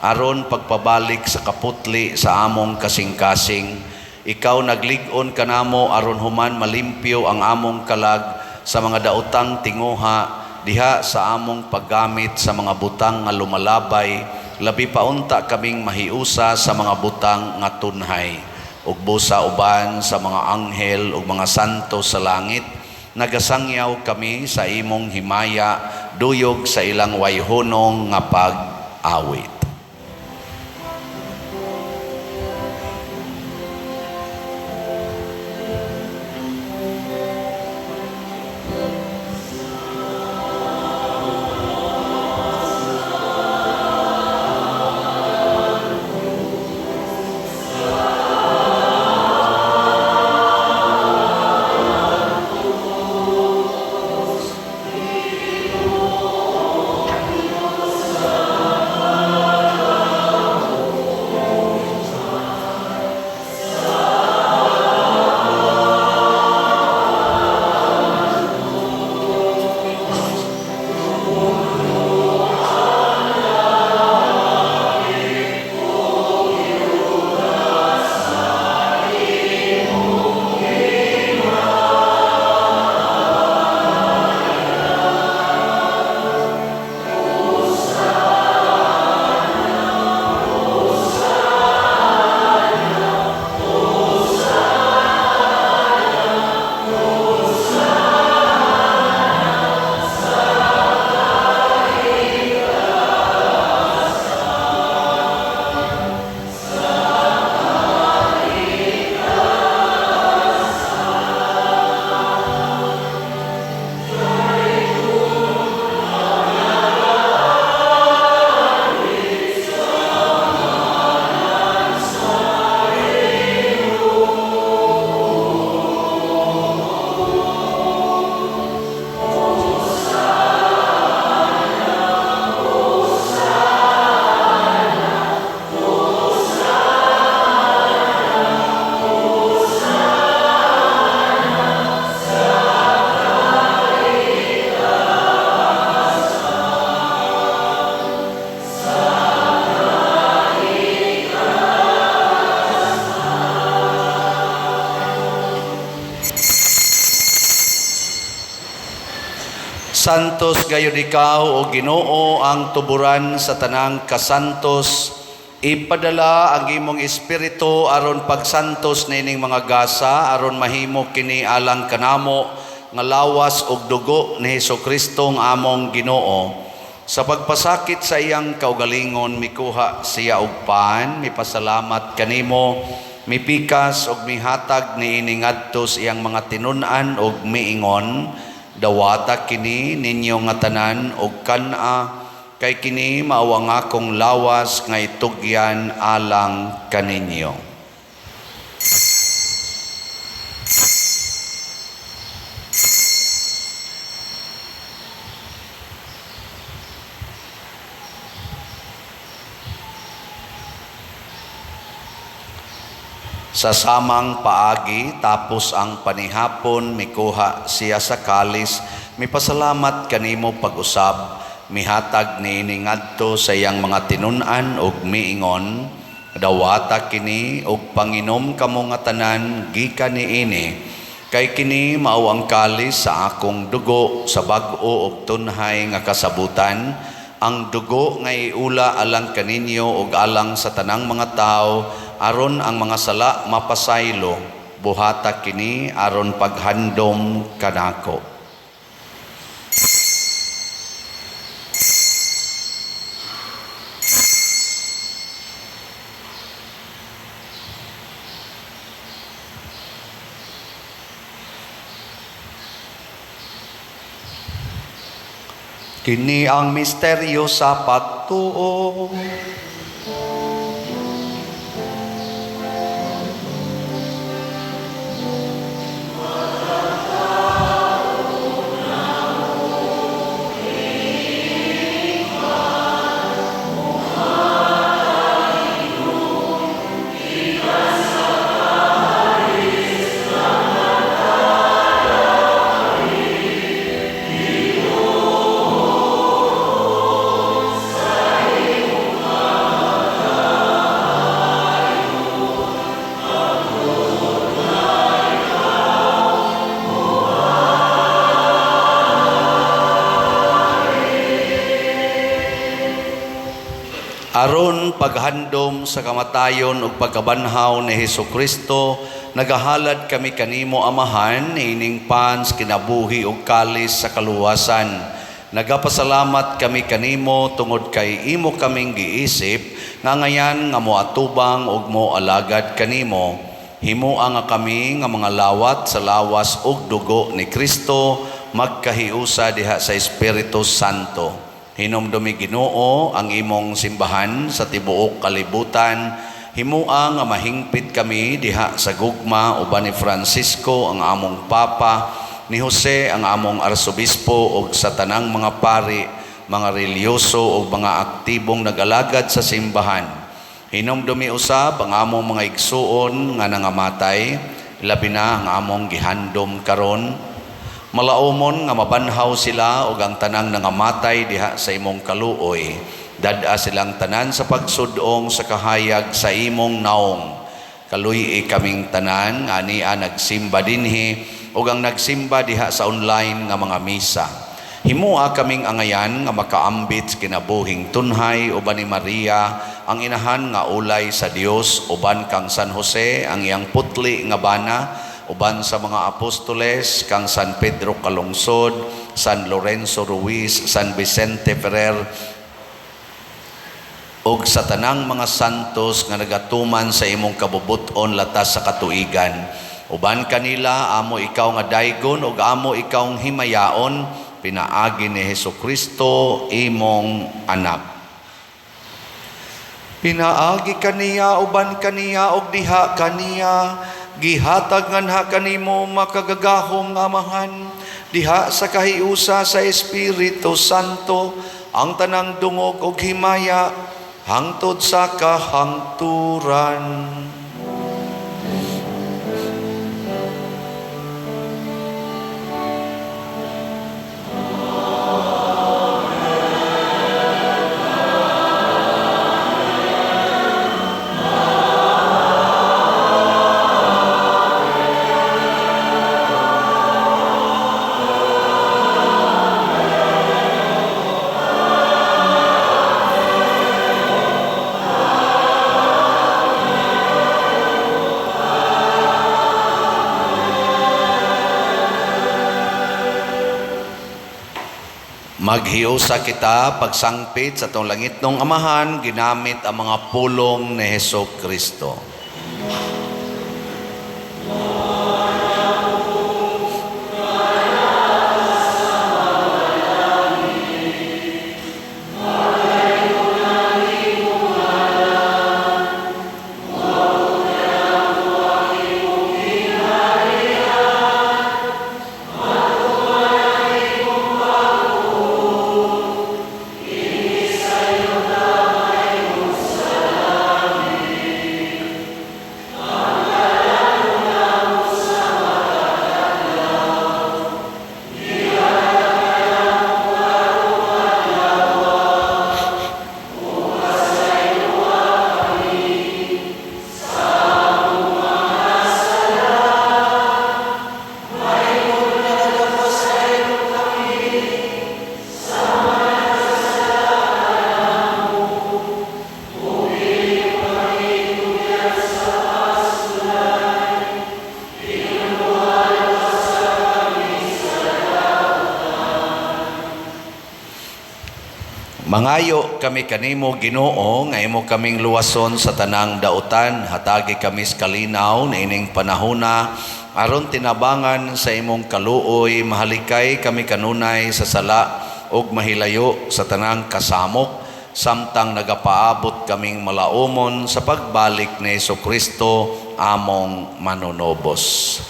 aron pagpabalik sa kaputli sa among kasing-kasing. Ikaw naglig-on kanamo aron human malimpyo ang among kalag sa mga daotang tinguha diha sa among paggamit sa mga butang nga lumalabay, labi pa unta kaming mahiusa sa mga butang nga tunhay. Ug busa uban sa mga anghel ug mga santo sa langit, nagasangyaw kami sa imong himaya, duyog sa ilang wayhunong nga pag-awit. Santos gayud ikaw o Ginoo ang tuburan sa tanang kasantos. Ipadala ang imong espiritu aron pagsantos nining mga gasa, aron mahimo kini alang kanamo nga lawas ug dugo ni Hesukristo nga among Ginoo. Sa pagpasakit sa iyang kaugalingon, mikuha siya og pan, mipasalamat kanimo, mipikas og mihatag niini ngadto sa iyang mga tinun-an og miingon, dawata kini ninyo nga tanan og kan-a, kay kini mao ang akong lawas nga itugyan alang kaninyo. Sa samang paagi, tapos ang panihapon, mikuha siya sa kalis, mipasalamat kanimo pag-usab, mihatag niini ngadto sa iyang mga tinun-an ug miingon, dawata kini ug panginom kamo nga tanan gikan niini, kay kini mao ang kalis sa akong dugo sa bag-o ug tunhay nga kasabutan, ang dugo nga iula alang kaninyo ug alang sa tanang mga tawo, aron ang mga sala mapasaylo, buhata kini aron paghandom kanako. Kini ang misteryo sa pagtuo. Aron paghandom sa kamatayon ug pagkabanhaw ni Hesukristo, nagahalad kami kanimo, Amahan, ining pans kinabuhi ug kalis sa kaluwasan. Nagapasalamat kami kanimo tungod kay imo kaming giisip nga ngayan nga moatubang ug moalagad kanimo. Himoa nga kami nga mga lawat sa lawas ug dugo ni Kristo magkahiusa diha sa Espiritu Santo. Hinumdumi, Ginoo, ang imong simbahan sa tibuok kalibutan. Himua nga mahingpit kami diha sa gugma uban ni Francisco ang among Papa, ni Jose ang among Arsobispo ug sa tanang mga pari, mga relihiyoso ug mga aktibong nag-alagad sa simbahan. Hinumdumi usab ang among mga igsuon nga nangamatay, labi na ang among gihandom karon. Malaumon nga mabanhaw sila ug ang tanang nangamatay diha sa imong kaluoy. Dad-a silang tanan sa pagsudong sa kahayag sa imong naong. Kaluy-i kaming tanan nga ania nagsimba dinhi ug ang nagsimba diha sa online nga mga misa. Himua kaming angayan nga makaambit sa kinabuhing tunhay uban ni Maria ang inahan nga ulay sa Dios, uban kang San Jose ang iyang putli nga bana, uban sa mga apostoles, kang San Pedro Calungsod, San Lorenzo Ruiz, San Vicente Ferrer ug sa tanang mga santos nga nagatuman sa imong kabubut-on latas sa katuigan. Uban kanila amo ikaw nga daygon ug amo ikaw himayaon pinaagi ni Hesukristo imong anak. Pinaagi kaniya, uban kaniya ug diha kaniya, gihatag nganha kanimo, makagagahom nga Amahan, diha sa kahiusa sa Espiritu Santo, ang tanang dungog ug himaya hangtod sa kahangturan. Maghiusa kita pagsangpit sa atong langitnong Amahan ginamit ang mga pulong ni Heso Kristo. Mangayo kami kanimo, Ginoo, nga imo kaming luwason sa tanang dautan. Hatagi kami sa kalinaw niining panahona aron tinabangan sa imong kaluoy mahalikay kami kanunay sa sala. ug mahilayo sa tanang kasamok samtang nagapaabot kaming malaumon sa pagbalik ni Hesukristo among manunobos.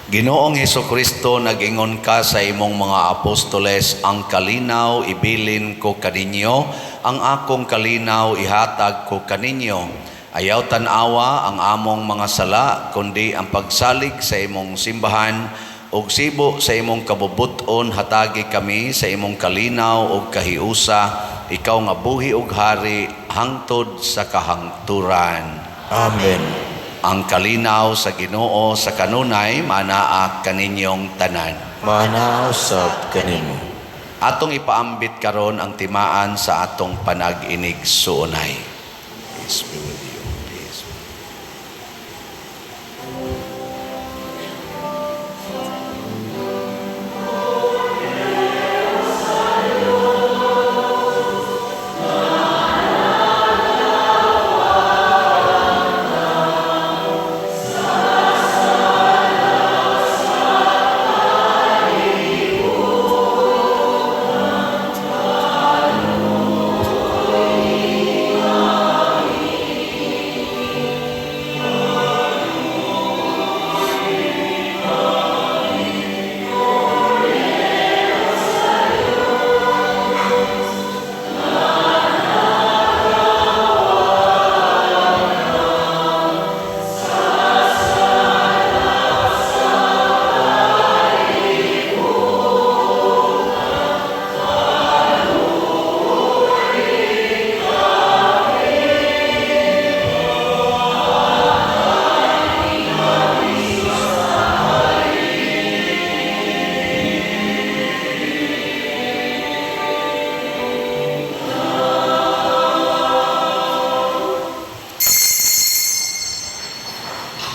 Ginoong Hesukristo, nag-ingon ka sa imong mga apostoles, "Ang kalinaw ibilin ko kaninyo, ang akong kalinaw ihatag ko kaninyo." Ayaw tan-awa ang among mga sala, kundi ang pagsalig sa imong simbahan, ug sibo sa imong kabubuton hatagi kami sa imong kalinaw ug kahiusa, ikaw nga buhi ug hari hangtod sa kahangturan. Amen. Ang kalinaw sa Ginoo sa kanunay manaa kaninyong tanan. Manaa usab kanimo. Atong ipaambit karon ang timaan sa atong panag-inigsuonay. Peace be with you. Peace.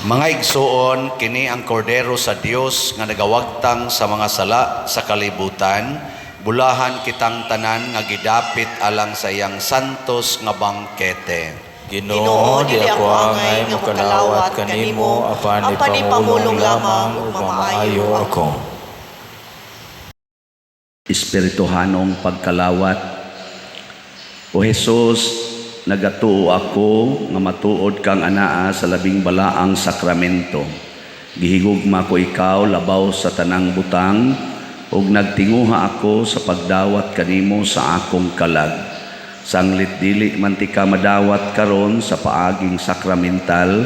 Mga igsuon, kini ang kordero sa Dios nga nagawagtang sa mga sala sa kalibutan. Bulahan kitang tanan nga gidapit alang sa iyang santos nga bangkete. Ginoo, di ako angay mokalawat kanimo apan ipamulong lamang ug mamaayo ako. Espirituhanong pagkalawat. O Jesus, nagatuo ako nga matuod kang anaa sa labing balaang sakramento. Gihigugma ko ikaw labaw sa tanang butang ug nagtinguha ako sa pagdawat kanimo sa akong kalag. Sanglit dili man tika madawat karon sa paaging sakramental,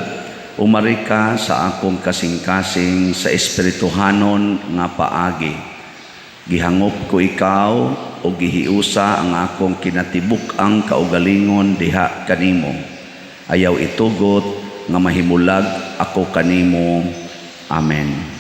umari ka sa akong kasing-kasing sa espirituhanon nga paagi. Gihangop ko ikaw o gihiusa ang akong kinatibuk-ang kaugalingon diha kanimo. Ayaw itugot nga mahimulag ako kanimo. Amen.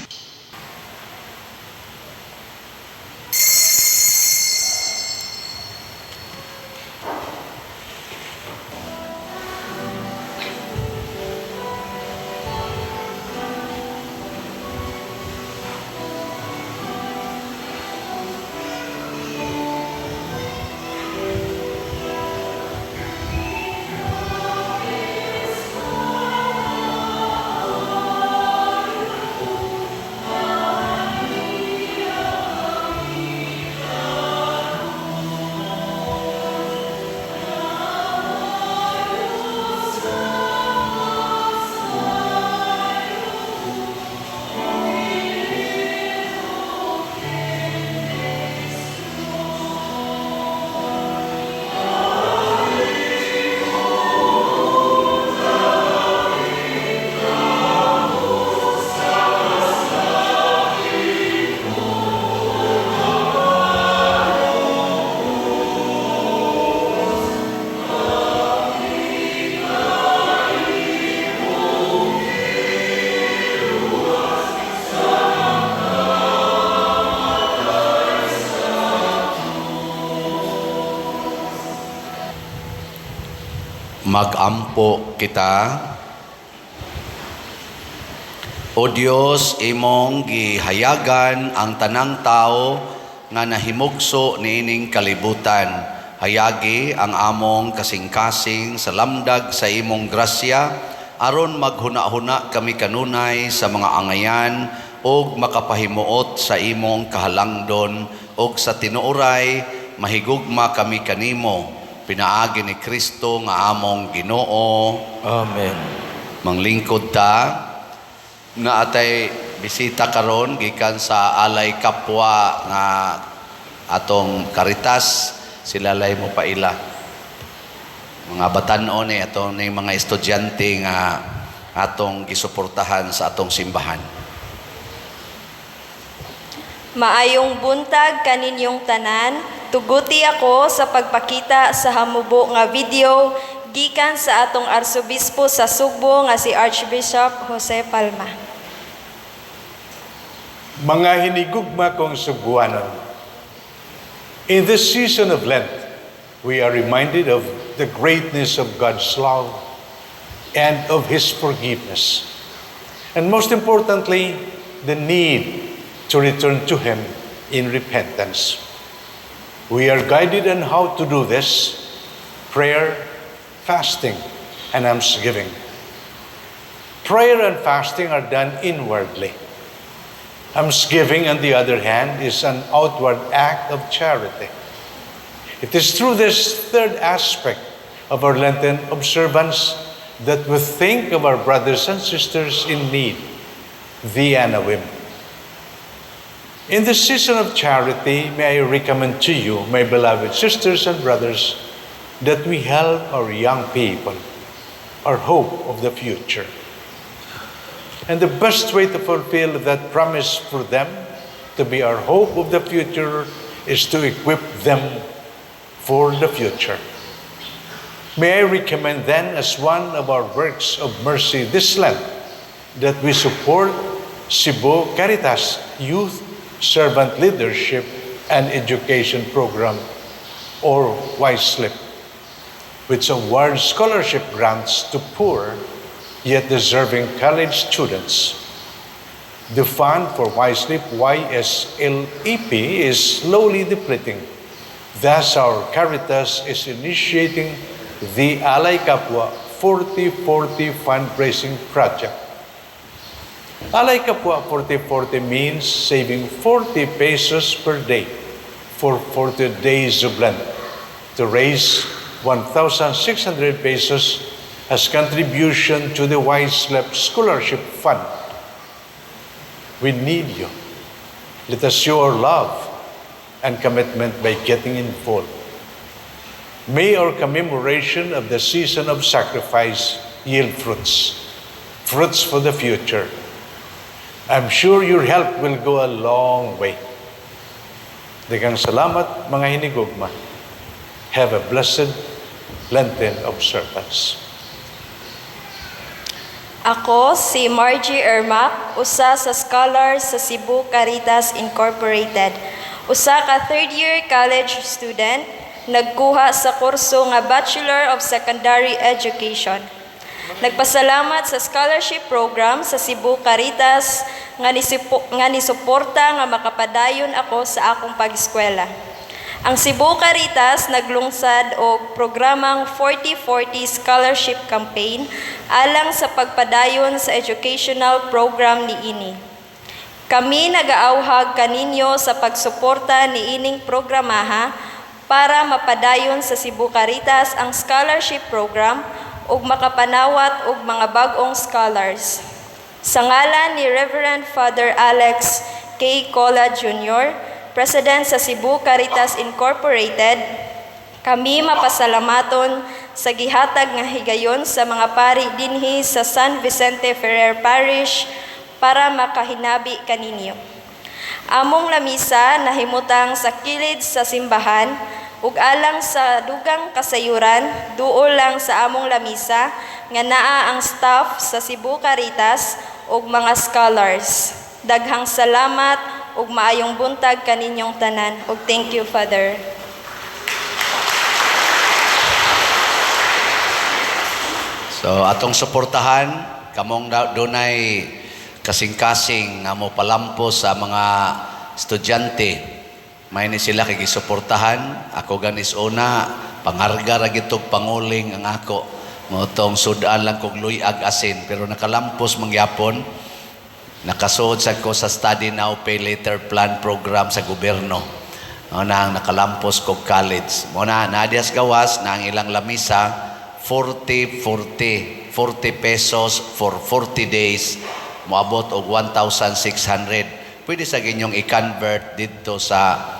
Magampo kita. O Dios, imong gihayagan ang tanang tao nga nahimugso niining kalibutan. Hayagi ang among kasing-kasing sa lamdag sa imong grasya aron maghuna-huna kami kanunay sa mga angayan ug makapahimuot sa imong kahalangdon, ug sa tinuoray mahigugma kami kanimo, pinaagi ni Kristo nga among Ginoo. Amen. Manglingkod ta. Naa tay bisita karon gikan sa Alay Kapwa nga atong Caritas. Sila lay mo paila. Mga batan-on ni atong ni mga estudyante nga atong gisuportahan sa atong simbahan. Maayong buntag kaninyong tanan. Tuguti ako sa pagpakita sa hamubo nga video gikan sa atong Arsobispo sa Sugbo nga si Archbishop Jose Palma. Mga hinigugma kong Sugbuanon, in this season of Lent, we are reminded of the greatness of God's love and of His forgiveness. And most importantly, the need to return to Him in repentance. We are guided on how to do this: prayer, fasting, and almsgiving. Prayer and fasting are done inwardly. Almsgiving, on the other hand, is an outward act of charity. It is through this third aspect of our Lenten observance that we think of our brothers and sisters in need, the Anawim. In this season of charity, may I recommend to you, my beloved sisters and brothers, that we help our young people, our hope of the future. And the best way to fulfill that promise for them to be our hope of the future is to equip them for the future. May I recommend then, as one of our works of mercy this Lent, that we support Cebu Caritas Youth Servant Leadership and Education Program, or YSLEP, which awards scholarship grants to poor yet deserving college students. The fund for YSLEP, YSLEP, is slowly depleting. Thus, our Caritas is initiating the Alay Kapwa 40-40 fundraising project. Alay Kapwa 40-40 means saving 40 pesos per day for 40 days of Lent to raise 1,600 pesos as contribution to the YSLEP Scholarship Fund. We need you. Let us show our love and commitment by getting involved. May our commemoration of the season of sacrifice yield fruits, fruits for the future. I'm sure your help will go a long way. Daghang salamat, mga hinigugma. Have a blessed Lenten observance. Ako si Margie Ermac, usa sa scholars sa Cebu Caritas Incorporated. Usa ka third year college student, nagkuha sa kurso nga Bachelor of Secondary Education. Nagpasalamat sa scholarship program sa Cebu Caritas nga nisuporta nga makapadayon ako sa akong pag-eskwela. Ang Cebu Caritas naglungsad og programang 40-40 Scholarship Campaign alang sa pagpadayon sa educational program niini. Kami nagaauhag kaninyo sa pagsuporta niining programaha para mapadayon sa Cebu Caritas ang scholarship program ug makapanawat og mga bag-ong scholars. Sa ngalan ni Reverend Father Alex K. Cola Jr., President sa Cebu Caritas Incorporated, kami mapasalamaton sa gihatag nga higayon sa mga pari dinhi sa San Vicente Ferrer Parish para makahinabi kaninyo. Among lamisa nahimutang sa kilid sa simbahan ug alang sa dugang kasayuran, duol lang sa among lamisa nga naa ang staff sa Cebu Caritas ug mga scholars. Daghang salamat ug maayong buntag kaninyong tanan, ug thank you, Father. So atong suportahan kamong dunay kasing-kasing nga mo palampos sa mga estudyante. May ni sila kay gisuportahan. Ako ganis una, pangarga ra gitog panguling ang ako. Mao tong sudan lang kog luyag asin, pero nakalampos mangyapon. Nakasuod sa ko sa Study Now Pay Later Plan program sa gobyerno. Mao na ang nakalampos kog college. Mao na nadias gawas na ang ilang lamisa 40 40 40 pesos for 40 days, moabot og 1,600. Pwede sa inyong i-convert dito sa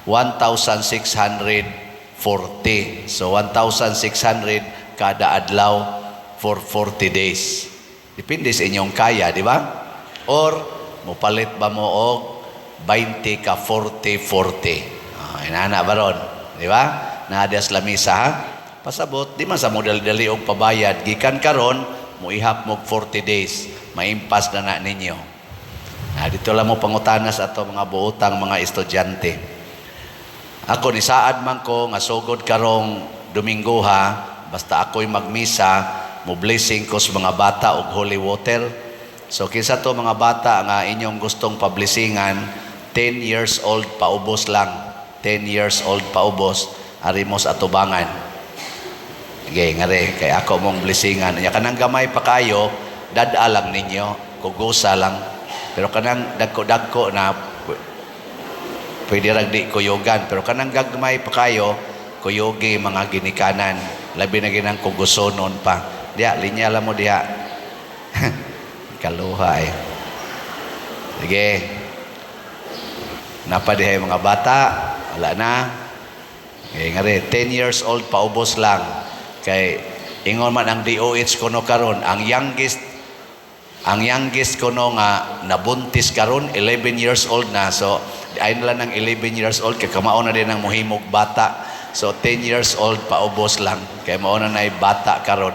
1,640. So 1,600 kada adlaw for 40 days. Depende sa inyong kaya, di ba? Or mupalit ba mo og 20 ka 40 40. Ah, inana baron, di ba? Naadias lamisa ha. Pasabot, di man sa mo dali-dali og pabayad gikan karon muihap mo 40 days, maimpas na na ninyo. Na dito lang mo pangutana sa ato mga buotang mga estudyante. Ako ni saad man ko nga sugod karong Domingo ha, basta ako'y magmisa, mo blessing ko sa mga bata og holy water. So kinsa to mga bata nga inyong gustong pablessingan, 10 years old paubos lang. 10 years old paubos, ari mo sa atubangan. Sige, ngari, kay ako mong blessingan. Nya kanang gamay pa kayo, dad-a lang ninyo, kugusa lang. Pero kanang dagko-dagko na, pwede rag di kuyugan. Pero kanang gagmay pa kayo, kuyugi mga ginikanan. Labi na ginang kugusonon pa. Diya, linya lang mo diya. Kaluha eh. Sige. Napa dihay mga bata, wala na. Okay, ngari, 10 years old paubos lang. Kay ingon man ang DOH kuno karon, ang youngest kuno nga nabuntis karon 11 years old na. So ay nila ng 11 years old kay kamao na din ang muhimog bata. So 10 years old paubos lang kay mao na nay bata karon.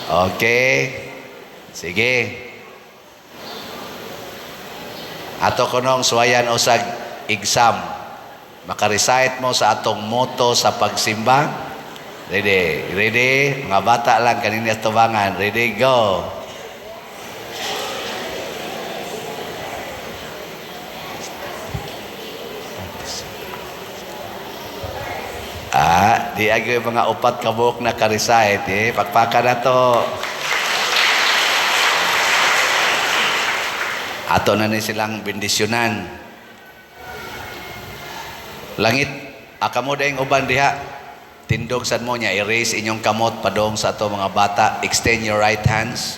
Okay. Sige. Ato kunong suwayan usag exam. Maka-recite mo sa atong motto sa pagsimba. Ready? Ready? Mga bata lang kanina tubangan. Ready? Go! Ah, di agi mga upat ka buok na ka-recite. Eh. Pakpaka na to. Ato na ni silang bendisyonan. Langit, akamo dayong uban diha. Tindog sad mo niya, i-raise inyong kamot padong sa ato mga bata. Extend your right hands.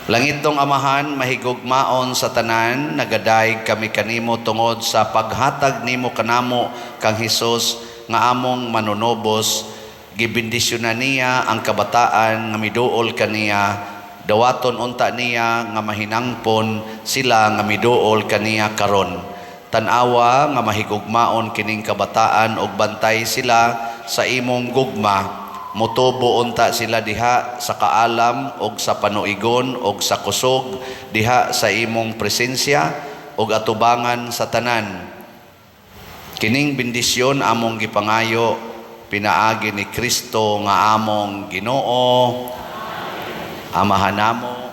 Langitong Amahan, mahigugmaon sa tanan, nagadayeg kami kanimo tungod sa paghatag nimo kanamo kang Hesus nga among manunobos. Gibendisyonan niya ang kabataan nga miduol kaniya, dawaton unta niya nga mahinangpon sila nga miduol kaniya karon. Tan-awa nga mahigugmaon kining kabataan ug bantay sila sa imong gugma. Motubo unta sila diha sa kaalam og sa panuigon og sa kusog diha sa imong presensya og atubangan sa tanan. Kining bendisyon among gipangayo pinaagi ni Kristo nga among Ginoo. Amahan namo.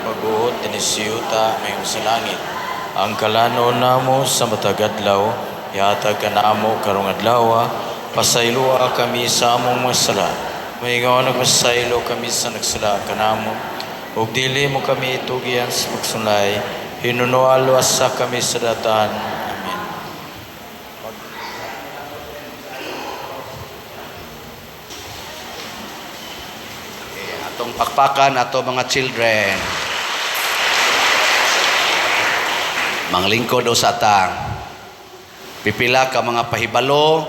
Pagbuot dinhi sa yuta mahimo sa langit. Ang kalanon namo sa matag adlaw, ihatag kanamo karong adlaw, pasayloa kami sa among mga sala. Maingon nagpasaylo kami sa nagsala kanamo. Ug dili mo kami tugian sa pagsulay, hinunoa luwasa kami sa datan. Amen. Atong pakpakan ato mga children. Manglingkod o sa atang. Pipila ka mga pahibalo.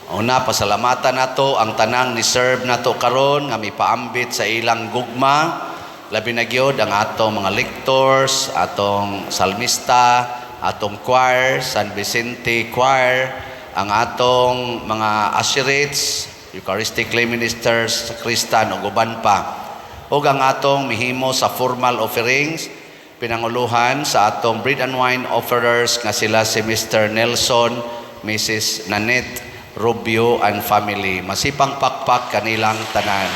Una, pasalamatan nato ang tanang ni serve nato karon nga mipaambit sa ilang gugma. Labi na gyud ang atong mga lectors, atong salmista, atong choir, San Vicente Choir, ang atong mga usherates, Eucharistic lay ministers, sakristan ug uban pa. Ug ang atong mihimo sa formal offerings, pinanguluhan sa atong bread and wine offerers nga sila si Mr. Nelson, Mrs. Nanette Rubio and family. Masipang pakpak kanilang tanan.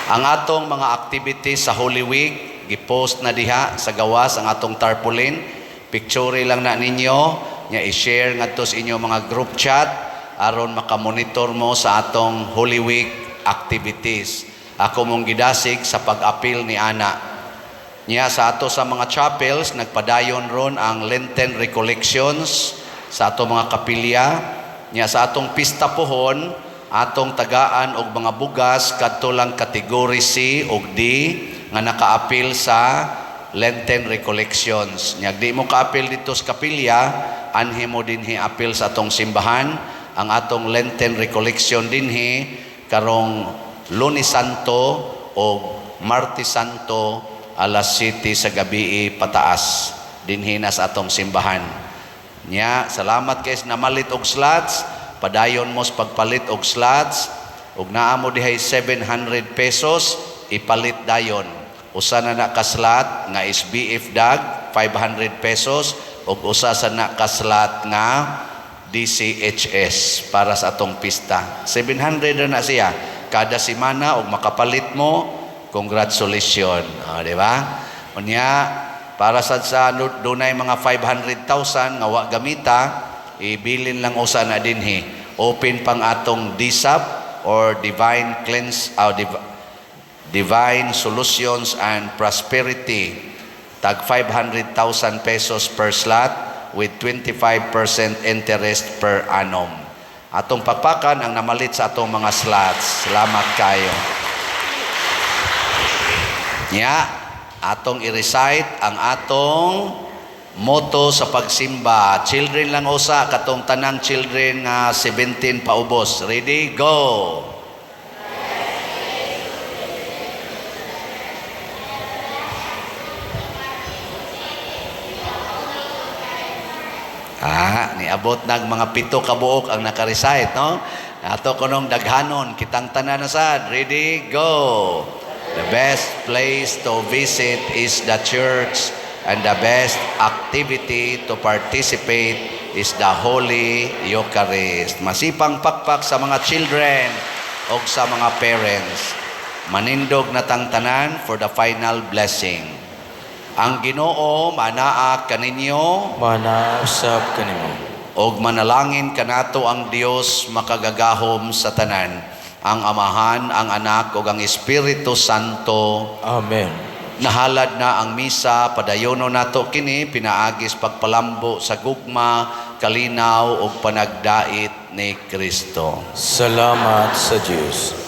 Ang atong mga activities sa Holy Week, gipost na diha sa gawas ang atong tarpaulin. Picture lang na ninyo, nya i-share ngadto sa inyong mga group chat aron makamonitor mo sa atong Holy Week activities. Ako mong gidasig sa pag-apil ni ana. Nya sa ato sa mga chapels, nagpadayon ron ang Lenten recollections sa ato mga kapilya. Nya sa atong pista pohon, atong tagaan og mga bugas kadto lang category C ug D nga nakaapil sa Lenten recollections. Nya di mo kaapil dito sa kapilya, anhi mo dinhi apil sa atong simbahan. Ang atong Lenten recollection dinhi karong Lunes Santo o Martes Santo, alas 7 sa gabi pataas, dinhi na sa atong simbahan. Nya, salamat kay namalit og slots, padayon mo sa pagpalit og slots, ug naa mo dihay 700 pesos, ipalit dayon. Usa na na ka slot nga SBF dag 500 pesos ug usa sa na ka slot nga DCHS para sa atong pista. 700 na siya kada semana ug makapalit mo, congratulations. Ah, di ba? Unya para sad sa dunay mga 500,000 nga wa gamita, ibilin lang usa na dinhi. Open pang atong DSAP or Divine Cleanse, Divine Solutions and Prosperity. Tag 500,000 pesos per slot with 25% interest per annum. Atong pakpakan ang namalit sa atong mga slots. Salamat kayo. Nya, atong i-recite ang atong motto sa pagsimba. Children lang usa, katong tanang children nga 17 paubos. Ready? Go! Ah, niabot nag mga 7 ka buok ang naka-recite, no? Ato kunong daghanon, kitang tanan na sad. Ready? Go! The best place to visit is the church, and the best activity to participate is the Holy Eucharist. Masipang pakpak sa mga children o sa mga parents. Manindog na tang tanan for the final blessing. Ang Ginoo manaa kaninyo. Mana usab kanimo. Og manalangin kanato ang Dios makagagahom sa tanan, ang Amahan, ang Anak ug ang Espiritu Santo. Amen. Nahalad na ang misa, padayono nato kini pinaagis pagpalambo sa gugma, kalinaw ug panagdait ni Kristo. Salamat sa Dios.